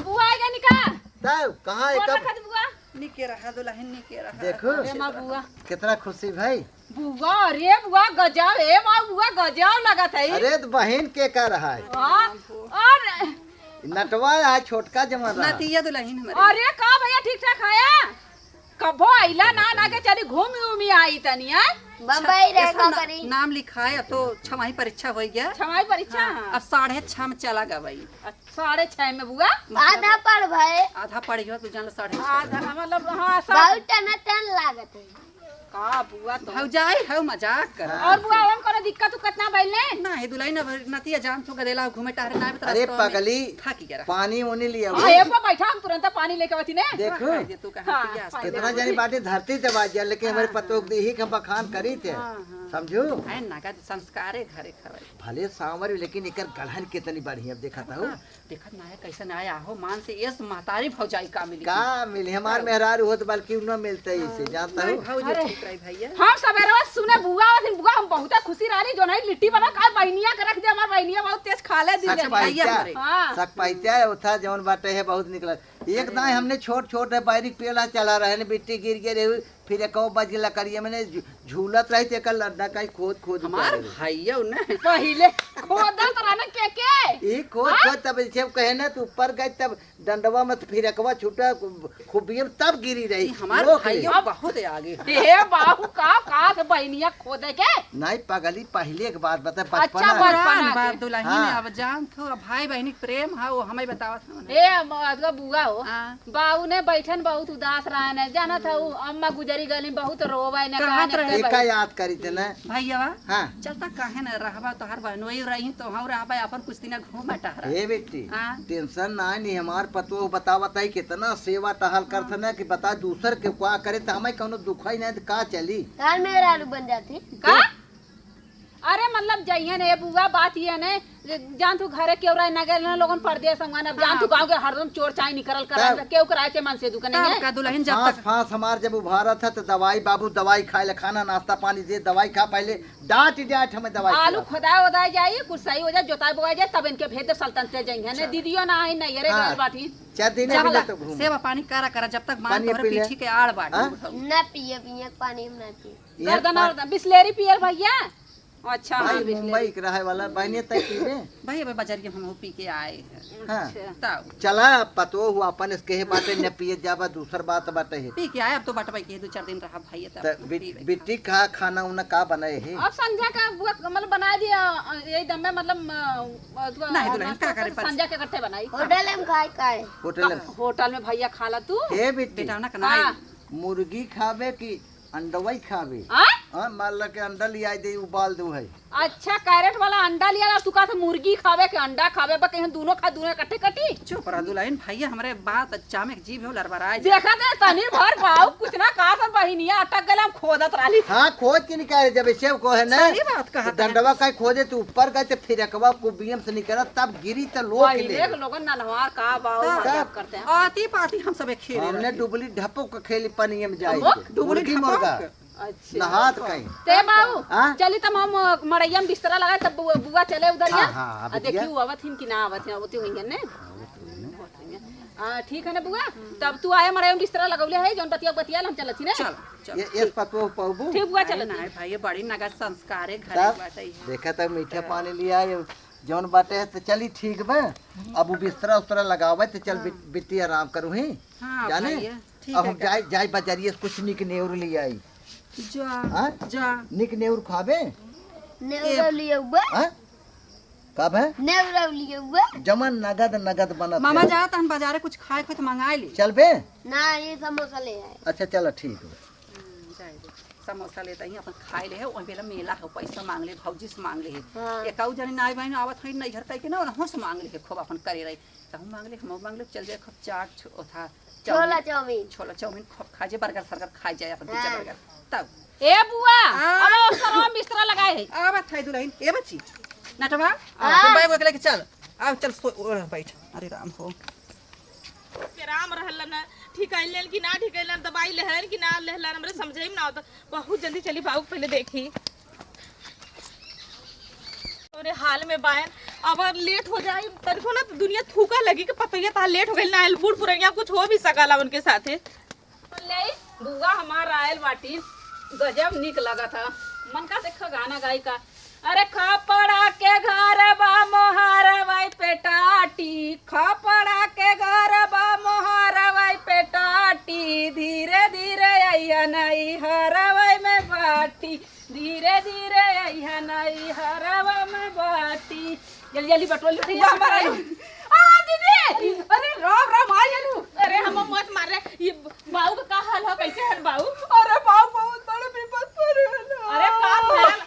बुआ आएगा निका? तब कहाँ है, गोर कब? रखत बुआ। निके रहा दुल्हन, निके रहा। देखो। अरे माँ बुआ। कितना खुशी भाई। बुआ, अरे बुआ गजब, ए माँ बुआ गजब लगत है। अरे तो बहन के का रहा है? हाँ, और नटवा है, छोटका जमा रहा। नतिया दुल्हन हमारे। अरे का भैया ठीक ठाक है? कबो अइला ना, ना के चली घूमी उमी आई तनी, आय? बम्बई रह कैसन का ना-, करी? नाम लिखाए, अब तो छमाही परीक्षा होइ गया। छमाही परीक्षा, हाँ, हाँ। अब साढ़े छह में चला गवा ई। अच्छा, साढ़े छह में बुआ? मतलब आधा पढ़ भए। आधा पढ़ी हो, तू जान लो साढ़े छह। आधा, मतलब, हाँ, सब बहुत टनाटन लागत है। का बुआ तो? भौजाई है, मजाक कर। और बुआ, हम कोनो दिक्कत उक्कत ना भइल ने? ना, हे दुल्हन, अब नतिया जान तू गदेला घूमे टहरे ना, अरे रास्ता में पगली, थाकी गया रहा। पानी ओनी लिया हाँ, हुआ। एक बार बैठा, हम तुरंत पानी लेके आवती ने। देखो। हाँ, ये तू कहाँ हाँ, पियास पानी कितना लेके जनी बाटे धरती दबा दिया, लेकिन हमारे हाँ, पतोह हाँ। दी ही के हम बखान करी थे। हाँ, हाँ। समझू? है ना, का संस्कारे घरे खवाई। भले सांवर, लेकिन एकर गढ़न कितनी बढ़िया, अब देखा था। हाँ, देखत ना है कैसन आया हो, मान से एस महतारी भौजाई का मिली। का मिली? हमार हाँ। मेहरारू होत बल्कि उन्हों मिलते ही से, हाँ। जानता नहीं, हूँ। भौजी अरे। ठीक रही भैया। हम सबेरवा सुने बुआ आवत हिन, बुआ हम बहुते खुशी रहली, जो नहीं लिट्टी बना का बहिनिया के रख दे, हमार बहिनिया बहुत तेज खा ले दिल सक जनी। भैया पाइचा, हमारे। हाँ। सक पाइचा है, उठा जौन बाटे है बहुत निकला। एक अरे। दाएं हमने छोट छोट है, बैरिक पेला चला रहे ने, बिट्टी गिर गए रहे, फिर एको बज के लकड़िया में ने झू-, झूलत रही, तो एकर लड्डा का ही खोद खोद हमार उतारे। भैया ने। पहिले खोदत रहने के के? ई खोद हाँ? खोद तब जब कहे ना, तू ऊपर गए तब डंडवा में तो फिर एकवा छूटा, खुबियम तब गिरी रही। ई हमार लोक ले। भैया बहुत आगे है। हे बाबू, का, का से बहिनिया खोदे के? नहीं पगली, पहिले एक बात बता, अच्छा, बचपना। बचपना पुरान के। बात दुल्हन हाँ। अब जान थो, अब भाई बहिनी के प्रेम है, वो हमें बतावत हवन। ए, म-, अगवा बुआ हो, हाँ। बाऊ ने बैठन बहुत उदास रहन है, जानत हऊ, अम्मा गुजरी गली बहुत रोवे ने, कहत कहने रहे। के एका भाई। याद करी थे ना। भैया, हाँ। चलता काहे न रहबा, तोहार बहनोई रही, तो हम रहबा, अपन कुछ दिन घूम टहरा। ए बेटी, हाँ। टेंशन ना नी, हमार पतोह बतावत है, कितना सेवा टहल करत है ना, कि बता दूसर के का करे, तो हमें कौनो दुख ही नहीं, तो का चली? घर में आलू बन जाती। का? अरे मतलब जइहन ए बुआ, बात ये ने, जान तू घरे केहू रहे ना गए ना लोगन परदेस में, अब जान तू हाँ। गाँव के हरदम चोर चाय निकरल करन, तब केहू के राय के मन से दुकाने फांस, गए। फांस हमार जब उभारत है तो दवाई बाबू, दवाई खाए ले, खाना नाश्ता पानी दे, दवाई खा पहले, डांट डांट हमें दवाई आलू खिला। खोदाए ओदाए जाई, कुछ सही हो जाए, जोताई बोआई जाए, तब इनके भेज दे सल्तन से जइहन ने। चल। दीदियो ना आई, नहीं रे हाँ। गल बाटी। चार दिन चल। पहले तो घूम। सेवा पानी करा करा, जब तक मान पानी तोहरे पी ले। पीछे के आड़ बाटी हाँ? उठाऊ। ना पिए, पिए पानी हम ना पिए। ये गर्दन पा- और बिस्लेरी पियल भैया। अच्छा, भाई, हाँ, बिस्लेरी। मुंबई के रहे वाला, बहनिया तय पीबे? भाई, अबे बजरिया हम पी के आए हैं। हाँ। अच्छा। तब। चला, पतोह हुआ अपन इसके है बाटे, न पिए जाबा, दूसर बात बाटे है। पी के आए, अब तो बटवाई के दो चार दिन रहा भाई, तब त बि-, पीबे। बिट्टी का खाना उना का बनाए है? अब संझा का बुआ, मतलब, बना दिया, अ, यही दम में, मतलब, अ, अ, तू नहीं, आप दुल्हन, नाश्ता का करे कर, पर संझा के इकट्ठे बनाई। होटल में खाए का है? होटल में। होटल में भैया खा ला तू। हे बिट्टी। बेटा, ना, ना। हाँ। मुर्गी खाबे कि अंडवई खाबे। आ? हाँ, मान ला के अंडा लिया दे, उबाल दो है। अच्छा, कैरेट वाला अंडा लिया, तू कहा था मुर्गी खाबे कि अंडा खाबे, बा कहीं दोनों खा, दोनों इकट्ठे कटी? चुप रह दुल्हन, भैया हमरे बात अचानक जीभ हो लड़बड़ाए जाए। देखा दे, तनी भर बाऊ, कुछ ना कहा था, बहिनिया अटक गले, हम खोदत रहली। हाँ, खोद के निकाले, जब ऐसे को है ना, सही बात कहा तो था। डंडवा का खोदे, तू ऊपर गए, तो फिर एकवा को बीएम से निकला, तब गिरी तो लोग वही ले। देख, लोगन ननवार का बाऊ, तब मजाक करते हैं। आती पाती हम सब खेले हमने रहते। डुबली ढपक के खेली पनिया में जाए हम के। डुबली मुर्गी ढपक। मुर्गा। अच्छा। नहात कहीं। ते बाऊ, हाँ? चली तब हम, अ, मड़ैया में बिस्तरा लगाए, तब बुआ, बुआ चले उधर हाँ, या। हाँ, हाँ, आ, बिटिया। देखियो, आवत हिन कि ना आवत हिन, आवती हुई है ने? हाँ, ठीक है ना बुआ? तब तू आए मड़ैया में बिस्तरा लगौले है, जौन बतिया, बतिया हम चलत ही ने? चल, चल। ये, ये पतोह पौबू? ठीक बुआ, अरे चलत ही। नहीं भाई, ये बड़ी नगद संस्कार है, घर तब बाटे है। देखा तब मीठा पानी लिया, ये जौन बाटे है, तो चली ठीक बा। अब वो बिस्तरा उस्तरा लगावे, तो चल हाँ। बिट-, बिट्टी आराम करू ही। हाँ, जाने? भैया, ठीक अब है हम का? जाए, जाए बजरिया से कुछ निक नेउर ले आई। जा, हाँ? जा। निक नेउर खाबे? नेउर ए- लिए हुए? हाँ? कब है? नेउर लिए हुए? जमन नगद नगद बनत मामा है। जा, तहन बाजारे कुछ खाए खोए तो मंगाए ले। चलबे? ना, ये समोसा ले आए। अच्छा, चलो, ठीक है। हम्म, जाए दे। समोसा लेता ही अपन खाए ले है, वही बेला मेला है, पैसा मांग ले, भौजी से मांग ले है। हाँ। एकाऊ जने नाई बहन आवत है, नैहर कह के ना, उनहों से मांग ले है, खूब अपन करे रही। तहूँ मांग ले, हमहूँ मांग ले, चल जाए, खूब चाट, छो-, ओथा, छोला चाउमीन। चाउमीन। छोला चाउमीन खूब खा जाए, बर्गर सर्गर खा जाए, अपन पिज्जा हाँ। बर्गर। तब। ए बुआ, हाँ। अब ओकर हम बिस्तरा लगाए है। आवत है दुल्हन, ए बच्ची। नटवा, हाँ। तू बैग वैग लेके चल। आओ, चल, सो, ओ, बैठ। अरे राम हो। के राम रहल न, ठीक आइल कि ना ठीक आइल, दवाई लेहलन कि ना लेहलन, हमरे समझे में ना आवत। बहुत जल्दी चली बाबू के पहिले देखी। तोरे हाल में बायन, अब लेट हो जाई, तनिको ना तो दुनिया थूका लगी कि पतोहिया तहार लेट हो गइल ना आइल, बूढ़ पुरनिया कुछ हो भी सकला उनके साथे। ले, बुआ हमार आयल बाटी, गजब निक लगत ह। मन का देखो गाना गाई का। अरे खपड़ा के घर बा मोहारवै पे टाटी, खपड़ा के घर बा मोहारवै पे टाटी, धीरे धीरे अइहा नैहरवै में बाटी, धीरे धीरे अइहा नैहरवै में बाटी। जल्दी जल्दी बटोर ले, अरे, बुआ हमार आई। आ, दीदी, अरे राम राम, आ गेलू। अरे हम मत मार रे, ये बाऊ का का हाल हो, कैसे हन बाऊ? अरे बाऊ बहुत बड़ा विपद पड़ गइल। अरे का भइल?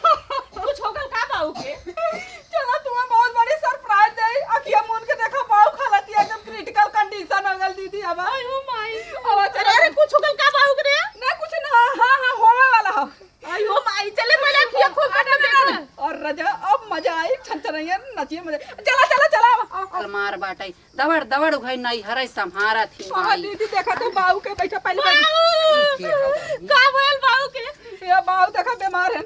कुछ हो गल का बाऊ के? चला तुम्हें बहुत बड़ी सरप्राइज दे। अखिया मून के देखा बाऊ के हालत एकदम क्रिटिकल कंडीशन हो गल दीदी हमार। आयो माई। अब चला। अरे कुछ हो गल का बाऊ के रे? ना कुछ ना, हाँ हाँ होवे वाला हो। आयो माई, चले पहले अखिया खोल के देख ले। और राजा अब मजा आई, छनछनैया नचिए मजा। चला चला चला। अलमार बाटै। दवड़, दवड़ उघै नैहरै सम्हारत ही हाँ, माई। दीदी, देखा तो बाऊ के बैठा पहले बाऊ! बैठ। ई के हौ बहिनी? का भइल बाऊ के? ये बाऊ देखा बीमार है।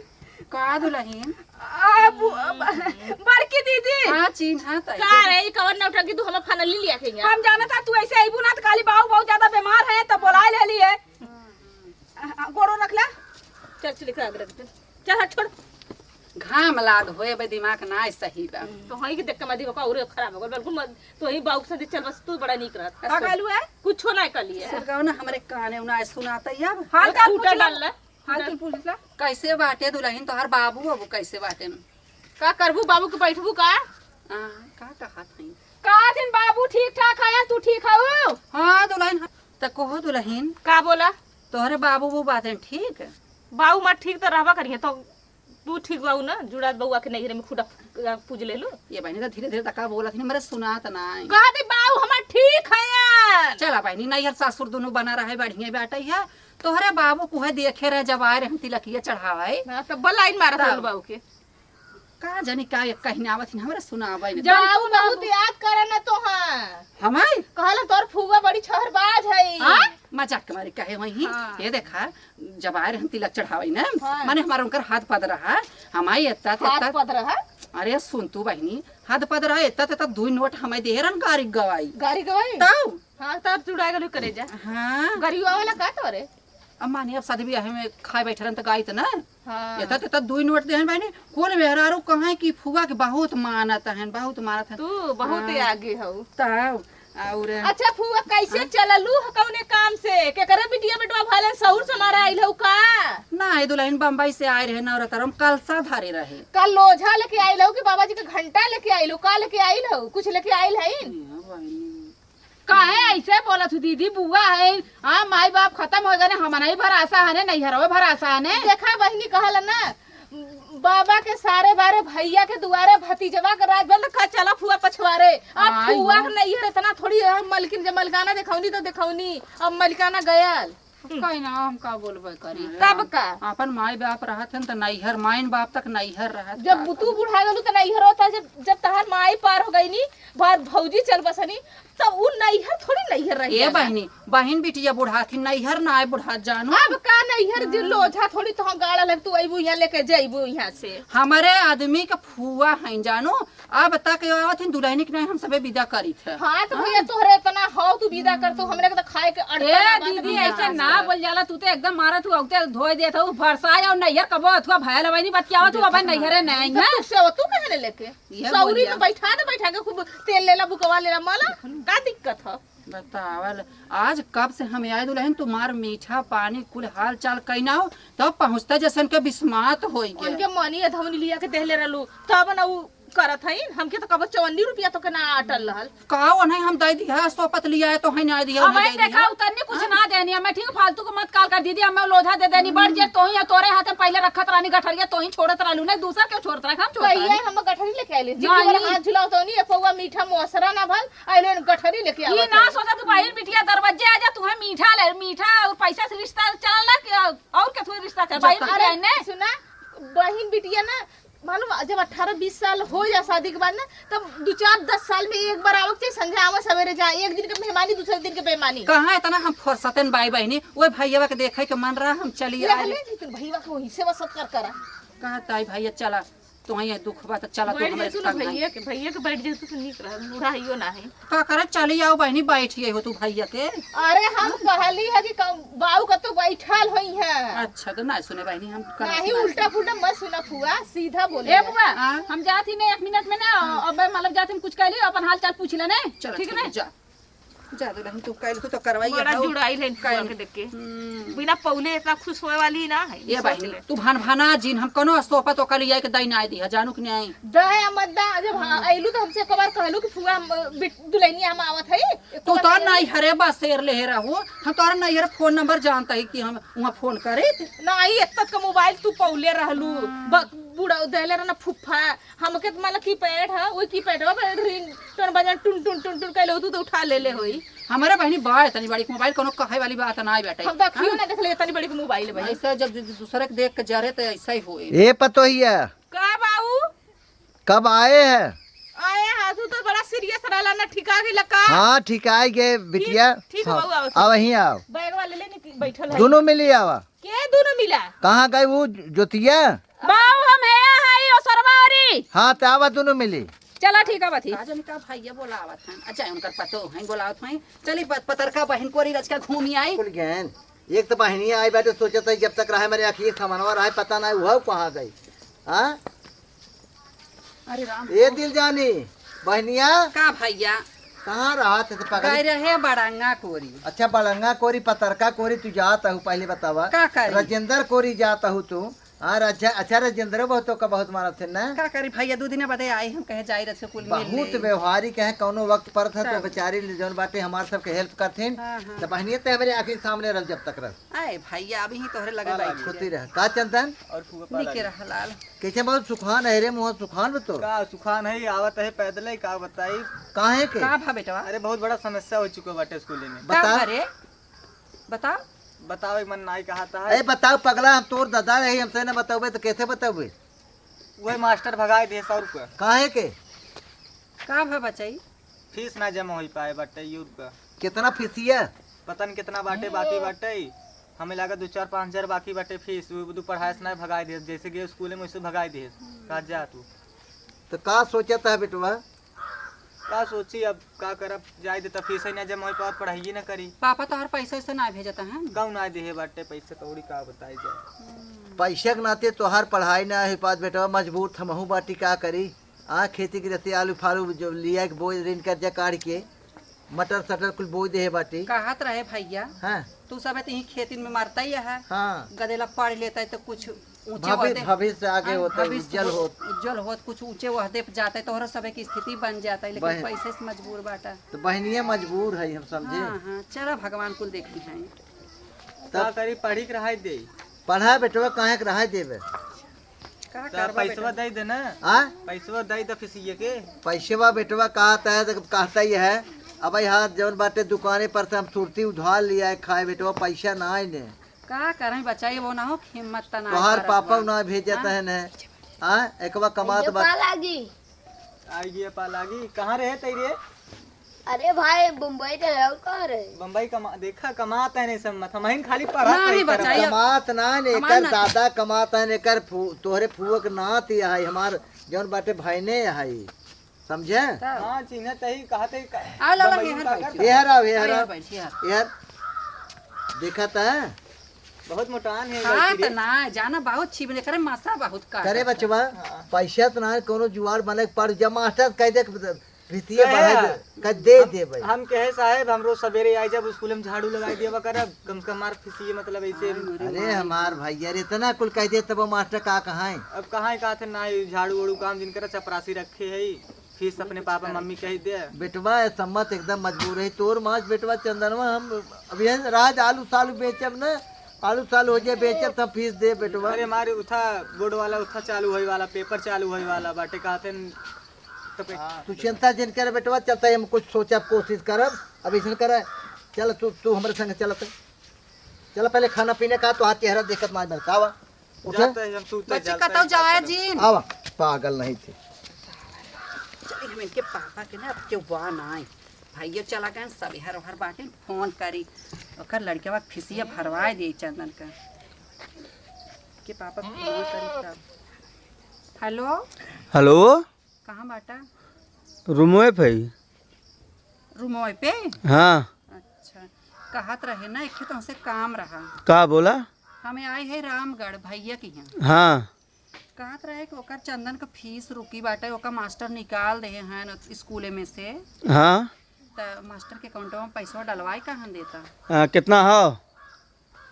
का दुलहिन? आ, बु-, ब-, बड़की दीदी। हाँ, चिन्हत है। का रे, ई कवन नौटंकी तू हमार फाइनली लिया के यहाँ? हम जानत है तू ऐसे अइबू ना तो खाली बाऊ बहुत ज्यादा बीमार है तो बोलाए ले लिए। आ, आ, गोड़ो रख ले। चल, चल, एकरा आगे रख दे। चल, हट, छोड़। घाम लाग होए बे, दिमाग ना सही बा। तो हई के देख के हमार दिमाग और खराब हो गल। बिल्कुल मत, तो ही बाउक से चल, बस तू बड़ा नीक रहत। का कहलू है? कुछो ना कहली है। सुरगाव ना हमरे काने उना सुनाता यार। हाल चाल टूटा पूछ ला। डाल ले। हाल चाल पूछ ला। कैसे बाटे दुलहिन तोहर बाबू, बाबू कैसे बाटे न? का करबू बाबू के बैठबू का? आ, का कहत हई? का दिन बाबू ठीक ठाक है, तू ठीक हऊ? हाँ दुलहिन, हाँ। त कहो दुलहिन। का बोला? तोहरे बाबू वो बातें ठीक? बाबू माँ ठीक तो रहबा करिए, तो तू ठीक बाऊ ना, जुड़ात बउआ के नैहरे में खुटा पूज ले लू। ये बहिनी, तो धीरे धीरे तका बोलत ही, हमरे सुनात ना। कह दे बाऊ हमार ठीक है यार। चला बहिनी, नैहर सासुर दोनों बना रहे, बढ़िया बाटे है। तोहरे बाबू कुहे देखे रहे, जब आए रहे तिलकिया चढ़ावे। हाँ, तो बलाइन मारत तब। रहल बाऊ के। का जानी का एक कहीं आवत ही, हमरे सुनावे न। बाऊ बहुत याद करे ना तोहार। हमार? कहला तोर फुआ बड़ी छहरबाज है। हाँ? मजाक के मारे कहे वही। हाँ। ये देखा, जब आए रहन तिलक चढ़ावे ना, हाँ। माने हमारा उनकर हाथ पद रहा, हमारे इतना, हाथ इतना पद रहा? अरे सुन तू बहिनी, हाथ पद रहा, इतना, इतना दुई नोट हमारे दे रहन गारी गवाई। गारी गवाई? तब? हाँ, तब जुड़ा गलू करे जा। हाँ। गरियो वाला का तोरे? अब माने अब शादी ब्याह में खाए बैठे रहन त गाइत ना। हाँ। इतना, इतना दुई नोट देहन बहिनी, कुल मेहरारू कहें कि फुआ के बहुत मानत हन, बहुत मानत हन। तू बहुत हाँ। आगे हऊ। तब और अच्छा फुआ, कैसे हाँ? चललू ह कौने काम से? केकरे बिटिया बेटवा भले सहुर समारे आइल हऊ का? ना, ए दुलहिन बम्बई से आए रहे, नवरात्र हम कलसा धरे रहे। का लोझा लेके आइल हऊ कि बाबा जी के घंटा लेके आइल हऊ? का लेके आइल हऊ? कुछ लेके आइल हईन? हाँ, बहिनी। काहे ऐसे बोलत हू दीदी? बुआ है, हाँ, माई बाप खतम हो गए, हमनही भरासा हने, नैहरवे भरासा हने। देखा बहिनी कहल ना, बाबा के सारे बारे भैया के दुआरे भतीजवा के राज बंद का चला फुआ पछवारे। अब आई फुआ हो। के नैहर इतना थोड़ी है, मलकिन जब मलकाना देखौनी तो देखौनी, अब मलकाना गयल। कहीं ना हम का बोलबे करी। तब का? अपन माई बाप रहत हन त नैहर, माइन बाप तक नैहर रहत जब का तू बुढ़ा गलू त नैहर होता, जब, जब तहार माई पार हो गई नी, बार भौजी चल बसनी, त उ नैहर थोड़ी नैहर रह ए जाला। बहिनी, बहिन बिटिया बुढ़ात ही, नैहर ना आए बुढ़ात जानू। अब का नैहर जे हाँ। लोझा थोड़ी तो गाड़ा लग, तू अइबू यहाँ लेके जइबू यहाँ से। हमारे आदमी के फुआ हैं जानू, अब तक आवत ही दुलहिनी के नहीं हम सबे विदा करी थे। हाँ, तो भैया तोहरे इतना हो, तू विदा कर, तू हमरे के तो खाए के अड़ता ए ना, बात दीदी, नहीं ऐसे आता। ना बोल जाला, तू तो एकदम मारत हू, औते धोए देत हू, भरसाए और नैहर कबो अथुआ भयल हवे नहीं, बतियावत हू, अपन नैहरे नहीं तो है। तू से हो, तू कहे ले लेके? ये सौरी बोलिया। में बैठा दे, बैठा के खूब तेल लेला, बुकवा लेला, मला, का दिक्कत ह? बतावल, आज कब से हम आए दुलहिन, तुम्हार मीठा पानी कुल हाल चाल कैना हो, तब पहुँचता जैसन के बिस्मात होई के। उनके मनी अधौनी लिया के देहले रहलू, तब ना उ करत हईन, हमके तो कबो चवन्नी रुपया तो के ना अटल रहल। का ओन्हे हम दे दिया, सोपत लिया है तो है ना दिया, अब ओन्हे दे देखा, दिया। उतरनी कुछ ना देनी, हमें ठीक फालतू को मत काल कर दीदी, हमें लोझा दे देनी, बड़ जे तोही या तोरे हाथे पहले रखत रहनी गठरिया, तोही छोड़त रहलू, नहीं दूसर के छोड़त रहे, हम छोड़त कहिए रहनी। हम गठरी लेके आइले, जिंदगी भर नहीं। हाथ झुलावत होनी, ये पौवा मीठा मोसरा ना भल, आइले गठरी लेके ये आवत ना है। सोचा तू बहिन बिटिया दरवाजे आ जा, तुम्हें मीठा ले, मीठा और पैसा से रिश्ता चलल ना कि और के थोड़ी रिश्ता चल, बहिन बता। बिटिया अरे, ने। सुना, बहिन बिटिया ना, मालूम, जब अठारह बीस साल हो जा शादी के बाद ना, तब दो चार, दस साल में एक बार आवे के चाही। संझा आवे, सवेरे जा, एक दिन के मेहमानी, दूसरे दिन के बेईमानी। कहाँ इतना हम फुर्सतन बाई बहिनी, ओए भैया के देखे के मन रहा, हम चली आए। ले जी, तुम भैया के वहीं सेवा सत्कार करा। कहाँ ताई भैया, चला, तो वहीं दुख बा, तो चला तू बैठ हमरे जातू ना संग। भैया के, भैया के बैठ जातू तो नीक रहा, बूढ़ा आइयो ना है। का करे, चली आओ बहिनी, बैठ गई हो तू भैया के। अरे हम कहली है कि कम-, बाऊ का तो बैठल होई है। अच्छा, तो ना सुने बहिनी, हम कहाँ नहीं, सुना उल्टा सुने? पुल्टा मत सुना फुआ, सीधा बोले। ए बुआ, हाँ? हम जात ही नहीं एक मिनट में ना, अब मतलब जात ही कुछ कह ली, अपन हाल चाल पूछ लेने, चलो, ठीक ठीक है, ना? जा। जा दो बहिन, तू कह तू तो करवाई बड़ा है, जुड़ाई लेन फुआ कह के देख के। हम्म। बिना पौले इतना खुश होए वाली ना है, ये सोच बहिनी, ले। तू भन भना जिन, हम कनो सोपा तो कल आए के दई ना दिया, जानू कि नहीं? दया मत दा, जब हाँ, हम्म। अइलू तो हमसे एक बार कहलू कि फुआ, हम, बिट-, दुल्हनिया हम आवत है, एक तू बार तो कहलू। नहीं हरे बा शेर ले रहू, हम तोरा नहीं हरे फोन नंबर जानता है कि हम वहाँ फोन करे। नहीं, इतना का मोबाइल तू पौले रहलू, हाँ। ब-, बूढ़ा देले रहना फुफ्फा, हमके तो मतलब कीपैड है, वो कीपैडवा पे रिंग टोन बजन टुन टुन टुन टुन कैले होतू तो उठा ले ले होई। हमारे बहिनी बा इतनी बड़ी मोबाइल कोनो कहे वाली बात ना बेटा। हम तो अखियों हाँ? ना देखले इतनी बड़ी मोबाइल है भाई। ऐसा जब दू-, दूसरे के देख के जरे तो ऐसा ही होए। ए पतोहिया, का बाऊ? कब आए हैं? आए हैं, तू तो बड़ा सीरियस रहला ना, ठिका गइला का? हाँ, ठिका गए बिटिया। ठीक है, हाँ, बाऊ, आओ। आओ, यहीं आओ। बैग वाले लेने की बैठल है। दोनों मिली आवा। के दोनों मिला? कहाँ गई वो ज्योतिया? बाऊ, हम है, है, ओ सरवा औरी। हाँ, त आवा दोनों मिली। चला, ठीक है, बथी। का जानी का भैया बोलावत हैं। अच्छा, उनकर पतो हैं, बोलावत हैं। चली, प-, पतरका बहिन कोरी रचका घूमी आई। कुल गहन। एक तो बहिनिया आई बाटे, सोचत है जब तक रहे मेरे आँखी सामनवा रहे, पता नहीं वह कहाँ गई। हाँ? अरे राम। ए दिल जानी, बहनिया। का भैया? कहाँ रहत है तो पगली? गए रहे बड़ंगा कोरी। अच्छा, बड़ंगा कोरी, पतरका कोरी, तू जात हूँ, पहले बतावा। का करी? राजेंद्र कोरी जात हूँ तू। हाँ, राजा, अच्छा, राजेंद्र बहुत तो का बहुत मानत थे ना। का करी भैया, दो दिन बदे आई, हम कहे जाई रहे कुल मिल बहुत ले। व्यवहारिक है, कौनो वक्त परत है तो तब। बेचारी जौन बाटे हमार सबके हेल्प करथिन। हाँ, हाँ। तो बहनिया ते हमारे आँखी सामने रह जब तक रह। आए भैया, अभी ही तोहरे लगे पाला बैठी खुती रहे। रह। का चंदन? और फुआ पाला निके रह लाल। कैसे बहुत सुखान है रे, मुँह सुखान बतो। का सुखान है, आवत है पैदल ही, का बताई? काहे के? का भा बेटवा? अरे, बहुत बड़ा समस्या हो चुका बाटे स्कूल में। का बता। भा रे? बताओ। बतावे मन नाई कहा था। ए, बताओ पगला, हम तोर दादा रही, हमसे न बतावे तो कैसे बतावे? वही मास्टर भगाए दे सौ रुपया। काहे के? का भा बचाई? फीस ना जमा हो पाए बाटे, ये रुपया। कितना फीसिया? पता न कितना बाटे, बाकी बाटे। हमें लगा दो चार पाँच हजार बाकी बाटे फीस, वो दो पढ़ाई से ना भगाए दे, जैसे गए स्कूल में वैसे भगाए दे। कहा जा तू। तो का सोचत है बेटवा? का सोची, अब का करब, जाए दे, त फीस ही ना जमा हो पावत, पढ़ाइए ना करी। पापा तोहर पैसा वैसा ना भेजत हैं? कहूँ ना देहे बाटे पैसा कौड़ी, का बताई जाए। पैसा के नाते तोहार पढ़ाई ना हो पावत बेटवा, मजबूर त हमहू बाटी, का करी? आ खेती गृहस्थी, आलू फालू जो लिया के बोए, ऋण कर्जा काढ़ के मटर सटर कुल बोए देहे बाटी। कहत रहे भैया, हाँ। तू सब इतनी खेती में मरता ही है, हाँ। गदेला पढ़ लेता है तो कुछ ऊंचे भवि-, ओहदे, भविष्य आगे हाँ, होता है, भविष्य उज्जवल हो-, होत। उज्जवल होत, कुछ ऊंचे ओहदे पे जाता है, तोहरा सबे की स्थिति बन जाता है, लेकिन बहिन, पैसे से मजबूर बाटा। तो बहिनिया मजबूर है, हम समझे। हाँ, हाँ, चला भगवान कुल देखी हैं। तब का करी, पढ़ी के रहाई दे। पढ़ा बेटवा, काहे के रहाई देबे? का तो करबा पैसवा बेटा? दे देना। हाँ? पैसवा दे दे फिसिए के। पैसवा बेटवा कहता है, तो कहता ही है, अब भाई हाथ जौन बाटे दुकाने पर से हम सुरती उधार लिया है खाए बेटवा, पैसा ना आइने। का करें बच्चा, ये वो ना हो, हिम्मत त ना तोहार करत पापा बा। ना भेजत हाँ? है ने। हाँ, एकवा कमात अइयो बा। पा लागी। आई गया पा लागी। कहाँ रहे तई रे? अरे भाई, बम्बई रहे, और कहाँ रहे? बम्बई कमा, देखा, कमात है नहीं सब मत। हमहिन खाली पढ़त नहीं रही बच्चा, तरफ। ये कमात ना ने, हमार एकर ना दादा कमात है ने, एकर फू-, तोहरे फुआ के नात ये है, हमार जौन बाटे भाई ने है। समझे? तब। हाँ, चिन्हत ही, कहत ही का-, आ, ला, ला, बम्बई हेहर का बैठ। करता? हेहर आओ, हेहर हेहर आओ। बैठ, हेहर। हेहर। देखत है? बहुत मोटान है हाँ, लड़की त रे। ना, जाना बहुत छिप ने करे, मसा बहुत काटत करे है। बचवा, हाँ। पैसा त ना, कोनो जुआर बने के पड़ जा, मास्टर कह दे, भीतिए कहे बढ़ाई है। दे, कह दे हम, दे भाई। हम कहे साहेब, हम रोज सवेरे आई जब स्कूल में झाड़ू लगाई देवा करब, कम से कम मार फिसिए, मतलब ऐसे। अरे हमार भाई यार, इतना कुल कह दे तब मास्टर का कहाँ है? अब कहाँ है, कहा थे ना, ये झाड़ू ओड़ू काम जिनकर चपरासी रखे है, फीस अपने पापा मम्मी कही दे। बेटवा, ये सम्मत एकदम मजबूर है। तोर माच बेटवा चंदनवा, हम अब ये राज आलू सालू बेचब न, आलू सालू हो जाए बेचब, तब फीस दे बेटवा। अरे हमारे उठा बोर्ड वाला उठा चालू होए वाला, पेपर चालू होए वाला बाटे, कहते न, तो पे- हाँ। तू चिंता जिन कर बेटवा, चलता है, हम कुछ सोचब, कोशिश करब। अब ऐसन कर, चल तू, तू हमारे संग चलत। चल पहले खाना पीने का, तो हाथ चेहरा देखत ना मिलता वा। उठे। जाते हैं हम, सूते बच्चे जाते कतौ हैं, जाए जाते हैं। जी। आवा। पागल नहीं थे। चली, हम इनके पापा के ना अब केहू बा ना आई। भैया चला गए, सब इहर उहर बाटे, फोन करी। ओकर लड़कवा के फीसिया भरवाए दे चंदन का। के पापा के फोन करी तब। हेलो। हेलो। कहाँ बाटा? रूमवे पे ही। रूमवे पे? हाँ। अच्छा, कहत रहे ना, एक ठे तुमसे काम रहा। का बोला? हमें आई है रामगढ़ भैया के यहाँ। हाँ। कहत रहे कि ओकर चंदन का फीस रुकी बाटे, ओकर मास्टर निकाल दे हैं स्कूले में से। हाँ। त मास्टर के अकाउंटवा में पैसवा डलवाए कहाँ देता? हाँ, कितना हो?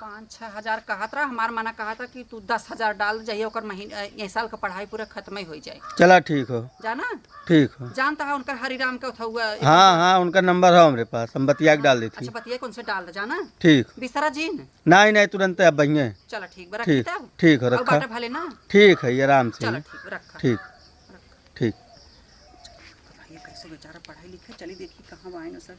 पाँच छः हजार कहत रहा, हमार मना कहत रहा कि तू दस हजार डाल दे, जहिया ओकर महीन-, अ, ये साल का पढ़ाई पूरा खत्म ही हो जाए। चला ठीक हो। जाना? ठीक हो। जानता है उनकर हरिराम के उठौआ। हाँ, हाँ, उनका नंबर है हमरे पास, हम बतिया के डाल देती। अच्छा, बतिया के उनसे डाल दे, जाना? ठीक। बिसरा जी न? नहीं, नहीं, तुरंत अब बहिए। चला ठीक बा, रखी ठीक, तब? ठीक हो, और रखा। बाटा भले ना? ठीक है, आराम से चला ही। ठीक, रखा। ठीक। रखा। ठीक। बताइए, कैसे बेचारा पढ़ाई लिखे, चली देखी कहाँ बा आइन सब।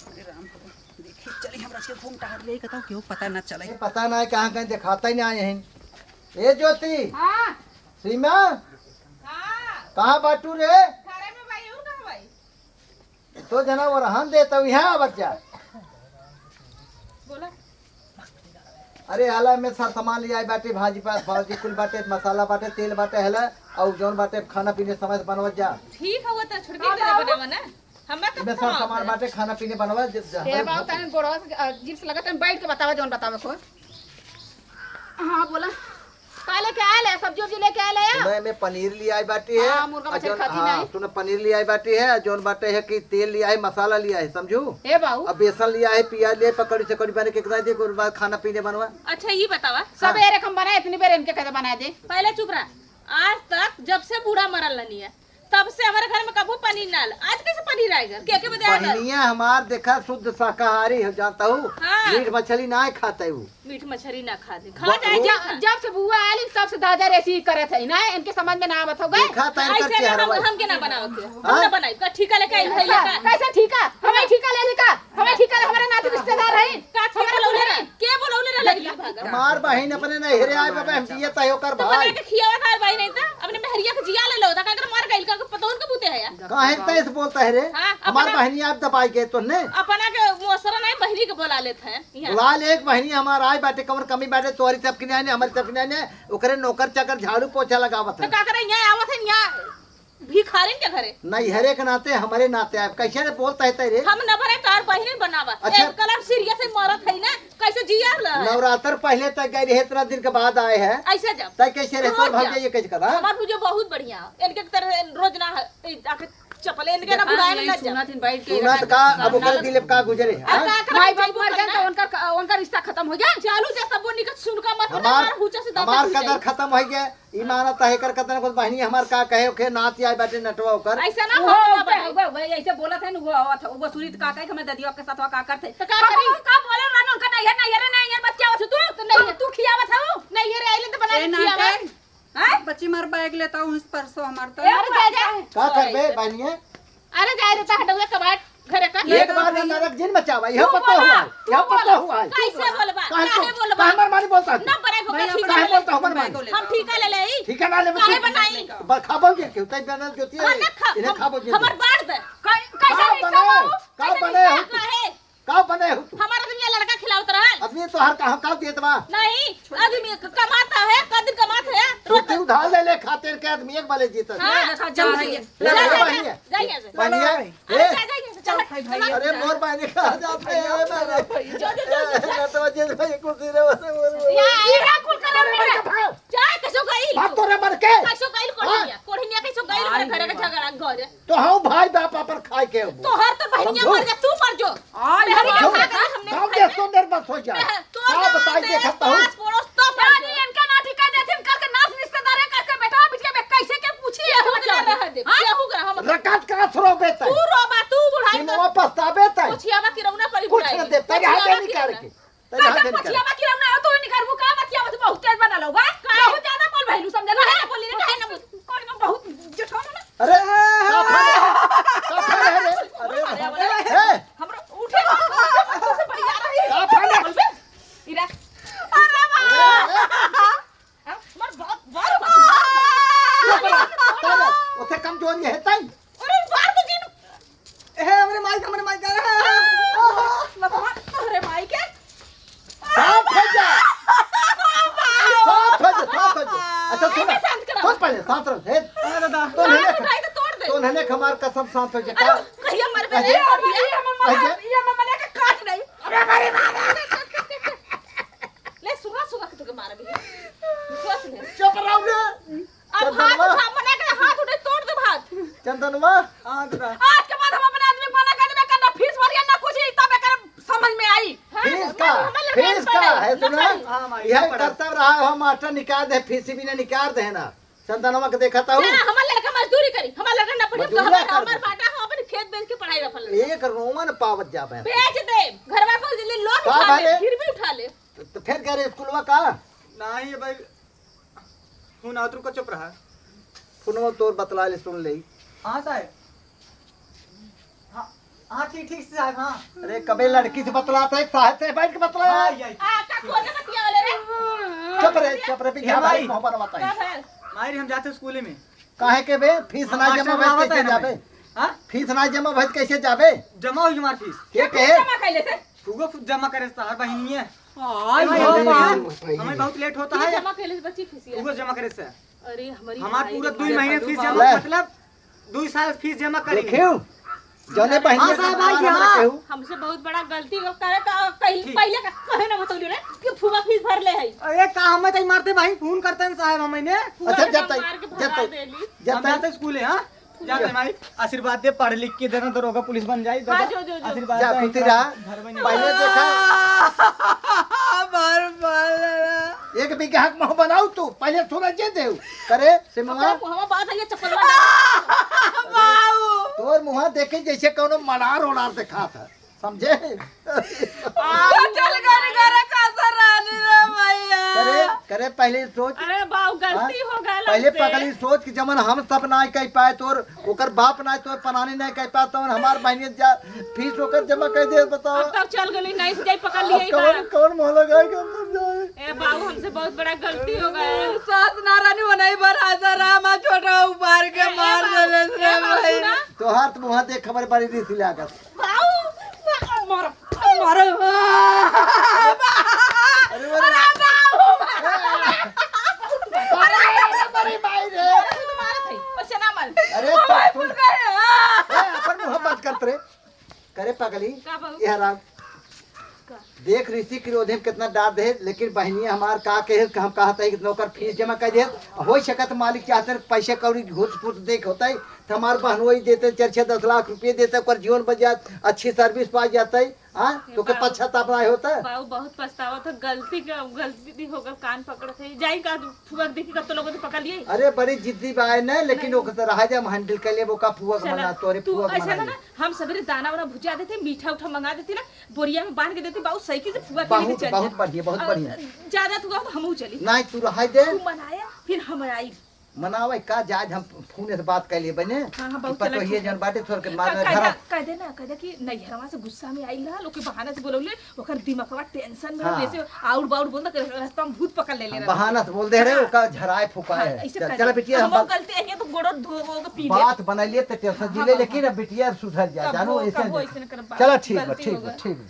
अरे राम हो, देखी, चली हमरा से घूम टहर ले, कहता हूँ, केहू पता ना चले। ये पता ना है कहाँ कहीं दिखाता ही ना आए हैं। ए ज्योति, हाँ। सीमा, हाँ। कहाँ बाटू रे? घरे में भाई, और कहाँ भाई? तो जना वो रहन दे, तो यहाँ आवत जा। बोला। अरे, हाला में सब सामान ले आए बाटे, भाजी पा-, भाजी कुल बाटे, मसाला बाटे, तेल बाटे, हला, और जौन बाटे खाना पीने समय से बनवत जा। ठीक है, वो तो छुड़के के बनावा ना। हमें तो इमे सब सामान बाटे, खाना पीने बनवा, ज-, ज-, ए हर बाबू, तनी गोड़वा से, अ, अजीब से लगत है, बैठ के बतावा, जौन बतावे को। हाँ, बोला। का लेके आयल है? सब्जी उब्जी लेके आयल है? सुना, एमे पनीर ले आए बाटी है। हाँ, मुर्गा और मछली जौन, खाती हाँ, नहीं। सुना, पनीर ले आए बाटी है, जौन बाटे है कि तेल ले आए, मसाला ले आए, समझू? ए बाबू। अब बेसन ले आए, प्याज ले आए, पकौड़ी सकौड़ी बने के एक दे, ओकर बाद खाना पीने बनवा। अच्छा, ये बतावा। हाँ। सबेरे हम बनाए, इतनी बेर इनके कहते बना दे। पहले चुप रहा। आज तक जब से बूढ़ा मरल रहनी है, तब से हमारे घर में कबो पनीर ना आल। आज कैसे पनीर आएगा? के के बदे आएगा? बहनिया हमार देखा शुद्ध शाकाहारी हो, जानता हूँ। हाँ। मीट मछली ना खाता हूँ। मीट मछली ना खाते। खा जाए, जब, जब से बुआ आली, तब से दादा ऐसी ही करत है ना, इनके समझ में ना आवत होगा। देखा था इनकर ऐसे ना चेहरा हम, भाई। हम के ना बनावत है। हम हाँ? ना बनाई। का ठीका लेके आई है का? कैसे ठीका? हमें ठीका ले ली का? हमें ठीका ले, हमारे नाते रिश्तेदार है। का हमारे बोलौले रहे? के बोलौले रहे लगी भागा? हमार बहिन अपने नैहरे आए बाबा, हम जिए तय ओकर तो भाई। बना के खियावा था भाई, नहीं तो अपने मेहरिया के जिया ले लो, ता का कर मर गइल, का पतोहन के बूते है यार। काहे तैस बोलता है रे? हाँ, हमार अपना बहिनी आप दबाई गए तो ने। अपना के मोसरा नहीं, बहिनी के बोला लेत है। यहाँ। लाल एक बहिनी हमार आए बाटे, कमर कमी बाटे, तोहरी सब किनारे ने, हमारी सब किनारे ने, ओकरे नौकर चाकर झाड़ू पोछा लगावत तो है। का करे, यहाँ आवत है, यहाँ भिखारिन के घरे। नैहरे के नाते, हमरे नाते आए। कैसे रे बोलता है तेरे? हम न बने, तार बहिनी बनावा। अच्छा। एक कलम सीरियस है, मरत है ना, कैसे जिया ला है? नवरात्र पहले तक गए रहे, इतना दिन के बाद आए हैं। ऐसे जब तय कैसे रहे? तोर भौजाई कैसे करा? हमार भौजाई बहुत बढ़िया। इनके तरह रोज ना है, ए, आके चपले इनके ना बुलाए में ना जा। सुनत हिन बैठ के सुनत का, अब ओकर दिल का गुजरे, अब हाँ? का करे? माई बाप मर गए तो उनकर, उनकर रिश्ता खत्म हो जाए। चालू जा तब वो निकट सुन का मत हो, हमार, हमार हुचा से दर्द हमार हो कदर जाए। खत्म हो गया। ई मानत है एकर कतन कुछ बहिनी हमार का कहे, ओके नाच आए बाटे नटवा ओकर। ऐसा ना वो हो, ना बने। वो, वो, ऐसे बोलत है न, वो आवत है, वो सुनीत का कहे कि हमें ददिया के साथ का करते। तो का करी? का बोले रहन उनका नैहर, नैहर, नैहर बतियावत हो तू? तो नैहर तू खियावत हो? नैहर आइले तो बना ए, के ना खियावा। कर। हैं? बच्ची मार बैग लेता हूँ इस परसों हमार तो। ए, अरे जा, जा। का करबे बनिए? अरे जाए देता हटौआ कबाट घरे का। एक बार ना नरक जिन मचावा, यह तू पता बोला, हुआ है, तू यह पता बोला। हुआ है। कैसे बोलबा? काहे काहे तो? बोलबा? काहे मर मारी बोलता है? ना बने को भैया, ठीक काहे है। बोलता हूँ मर मारी? हम ठीक है ले ले। ठीक है ना ले काहे तू। बनाई? ब-, खाबो के क्यों? तै बनल जोती हाँ, है। ना खा, इन्हें हम, खाबो के हमर क्यों? बाढ़ दे। कै-, कैसे का रिश्ता बने? बाबू? का कैसे बने रिश्ता हो तू? काहे? का बने हो तू? हमारा दुनिया लड़का खिलावत रहल। आदमी तो हर कहाँ का देत बा? नहीं, आदमी क-, कमाता है, कदिन कमात है। तो तू उधार ले ले खातिर के आदमी एक बाले जीतत। हाँ, ले, ले, चल, चल, भैया। ले, ले, ले, ले, बहिनिया। जाइए, जाइए। बहिनिया, अरे, ए? जा, जा, जा, चल, चल, भाई, चल, भैया। अरे, मोर बहिनी कहाँ जात है, ए, मेरे? जो, जो, जो, जो, ना तो जे भाई, कुर्सी रे, वाला, वाला, वाला। या, ए, ना कुल कलर में ना। जा, कैसो गई? भाग तोरे मर के। कैसो गई, कोढ़िया? हाँ? कोढ़िया कैसो गई? अरे, घर का झगड़ा, घर। तो हम भाई बाप अपन खाए के हो। तोहर तो बहिनिया समझो? मर जा, तू मर जो। आज मेहरिया समझो? खा गई, हमने गाँव खाए देश में। तो निर्बस हो जाए। मैं, तो का गाँव बताई देश, देखत हूँ। पास पड़ोस तो मर जा। इनका नाती कह देथिन, कल के नास रिश्तेदार है, कल के बेटवा बिटिया में कैसे के पूछी है, केहू के ना रह दे, हाँ? केहू के ना, हम रकात का थ्रो बेटा। तू रोबा, तू बुढ़ाई सीमा कर। पछतावे तय। कुछ आवा की रौना पड़ी कुछ बुढ़ाई। न दे, तेरे कुछ हाथ आवा नहीं की कर रौना। के। तैं कहाँ कहाँ से निकाल? बतियावा कि हम ना हो, तू निकाल, वो कहाँ बतियावा, तू बहुत तेज बना लो, बा? काहे? बहुत ज्यादा बोल भइलू, समझे ना? काहे ना बोली रे, काहे ना बोली? कौन का बहुत जेठान ना? अरे, का फाने? का फाने है रे? अरे, अरे, अरे, ए! हमरा उठे, उठे, उठे, बढ़िया रही। का फाने? इरा। अरे बा। अरे, अरे। हाँ, मर बहुत, बहुत, बहुत। शांत रह, हे। हाँ, दादा। तो मार नहीं, उठाई तो तोड़ दे। तो नहीं, हमार कसम, शांत हो जा। अरे, कहिया मरबे कहिया? रे, कहिया? ये हमर मना, कहिया? ये हमर मना के काट नहीं। अरे, हमारी माँ रे। ले, सुहा, सुहा के तुके मार भी। सुहा से ले। चुप रहो ना। अब हाथ चंदनवा। उठा, मना के हाथ उठे, तोड़ दे हाथ। चंदनवा। हाँ, दादा। आज के बाद हम अपने आदमी को मना कर देबे, करना फीस भरिया ना कुछ, ई तब एकर समझ में आई। हाँ, फीस का? हमारे लगे फीस का पड़े। है, सुना? हाँ, माई, यह पड़े। करता रहा हो, मास्टर निकाल दे, फीस भी ना निकाल दे ना। चंदनवा के देखा था जा, हूँ। हमार लड़का मजदूरी करी, हमार लड़का ना पढ़ी, मजदूरी हमार, कर हमार दे। बाटा हम अपन खेत बेच के पढ़ाई रखल। एक रोमन पावत जाबे। बेच दे, घरवा को ले, लोन का उठा ले, भरे? गिरवी उठा ले। तो, तो फिर कह रहे स्कूलवा का? नहीं भाई, फोन आवत, रुको, चुप रहा। फोनवा तोर बतला ले, सुन ले। हाँ साहब। हाँ, हाँ, ठीक, ठीक से साहब, हाँ। अरे, कबे लड़की से बतलात है, साहब से बैठ के बतला। हाँ, यही। आ, का कोने बतिया वाले रे? चुप रे, चुप रे, ए बिहार भाई। भाई, मोहब्बत बताई। का भइल? माई रे, हम जाते स्कूले में। काहे के बे? फीस हाँ, ना मास्टर जमा भइल, बुलावत कैसे है ना जाबे? भाई। हाँ? फीस ना जमा भइल, कैसे जाबे? जमा होई हमार फीस। के के? जमा कैले से? फुगो फु-, जमा करे से हर बहिनिया। आई आई हो हो माँ। माँ। हमें बहुत लेट होता फीस है। जमा कैले से बची फीसिया। फुगो जमा करे से। अरे, हमारी हमार माई पूरा रे दुई माई। महीने फीस जमा, ले। मतलब, दुई साल फीस जमा करी। देखियो, जौने बहिनी हाँ, के साहब, नाम आई ना क्या? केहू। हमसे बहुत बड़ा गलती हो, करे तो कहीं ठीक। पहले का कहे ना बतौली रे कि फुआ फीस भर ले है। अरे, का हमें तई मारते भाई, फोन करते हैं साहब, हमें ने। फुआ अच्छा, के जाता है, मार के भगा जाता है, देली। जाता हम है। जाते स्कूल है, हाँ? जाते हैं भाई, आशीर्वाद दे, पढ़ लिख के देना, दरोगा पुलिस बन जाए, हाँ, दादा। जो, जो, जो। आशीर्वाद जा, दे, खुशी रहा। घर में नहीं। पहले देखा। बार, बार, एक बीघा के मुँह बनाऊ तू, पहले सुना जे देऊ। करे, से मुँह। ओकरा मुँहवा बात है, ये चप्पल वाला। बाऊ। तोर मुँह देखे जैसे कौनो मनार ओनार दिखात है। समझे? आ, चल गरी गरे का सरानी रे भैया। करे, करे पहले सोच। अरे बाऊ, गलती हाँ? हो गया पहले हमसे। पकड़ी सोच कि जमन हम सब ना कह पाए तोर, ओकर बाप ना तोर पनानी ना कह पाए, तवन हमार बहिनी जा फीस ओकर जमा कर दे, बताओ। अब तब चल गली, नहीं से जाई पकड़ अब लिए कौन, बात। कौन मोहल्ला गाय के अंदर जाए? ए बाऊ, हमसे बहुत बड़ा गलती हो गया। सास नारानी बनाई बर आजा रामा छोटा उबार के ए, ए मार बाऊ, देले ए रे बाऊ, भाई। सुना? तोहार तो मुँह देख हमारे बड़ी रीस लागत। बाऊ, मारो, मारो। अरे, अरे, अरे, बाऊ। अरे, अरे, अरे, माई रे। अरे, तू तो मारत है, वैसे ना मार। अरे, हमारे तू, फुल गए। ए, अपन मुँह बंद करत रे। करे पगली, का बाऊ? ये हराम। का? देख, ऋषि क्रोधे में कितना डांट दे, लेकिन बहिनिया हमार का कहे, हम कहत है कि ओकर फीस जमा कर दे। हो सकत मालिक चाहते हैं पैसे कौड़ी घूस फूस देख होता है, तो हमार बहनोई देते, चार छः दस लाख रुपये देते, ओकर जीवन बच जात, अच्छी सर्विस पा जाते, हाँ, तो के बाबू, पश्चाताप ना होता। बाबू बहुत पछतावत है, गलती का, गलती हो गल, कान पकड़त है, जाई का फुआ के देखी कत्तो लोगों से पकड़ लिए। अरे बड़ी जिद्दी बाय न, लेकिन नहीं। ओकर तो रहा जा, हम हैंडल कर लेबो का फुआ के चला, मना, तोरे तू फुआ के ऐसे मना ना, ले। हम सबेरे दाना वाना भुजा देते, मीठा उठा मंगा देते ना, बोरिया में बांध के देते, बाबू साइकिल से फुआ के लेके बहुत, चल बहुत जाए। बढ़िया, बहुत और बढ़िया। ज्यादा तू आओ तो हमहू चली। नहीं, तू रहा दे। तू मनाया, फिर हम आई। मनावे का जाज, हम फोन से बात कर लिए बने। हाँ, हाँ, कि बहुत चला, पतोहिए ठीक है। जौन बाटे छोड़ के मार का-, दे कायदा, घर। कायदा ना, कायदा कि नैहरवा से गुस्सा में आइल रहल, ओके बहाना से बोलौले, ओकर दिमागवा टेंशन में हाँ। रहल, ऐसे आउर बाउर बोल दे, रास्ता में भूत पकड़ ले ले हाँ, रहल। बहाना से बोल दे रहे, हाँ। ओका झराए फुकाए हाँ, है। ऐसे चल, कायदा। चला बिटिया, हम बहुत बात, गलती है, तो गोड़ो धो, धो के पी ले। बात बनाई लिए तो टेंशन हाँ, जी हाँ, ले, हाँ, लेकिन हाँ। अब बिटिया सुधर जा, कबो, जानू, ऐसे कबो नहीं। ऐसे न कर, चला, ठीक बा, गलती ठीक हो बा, गई। ठीक बा।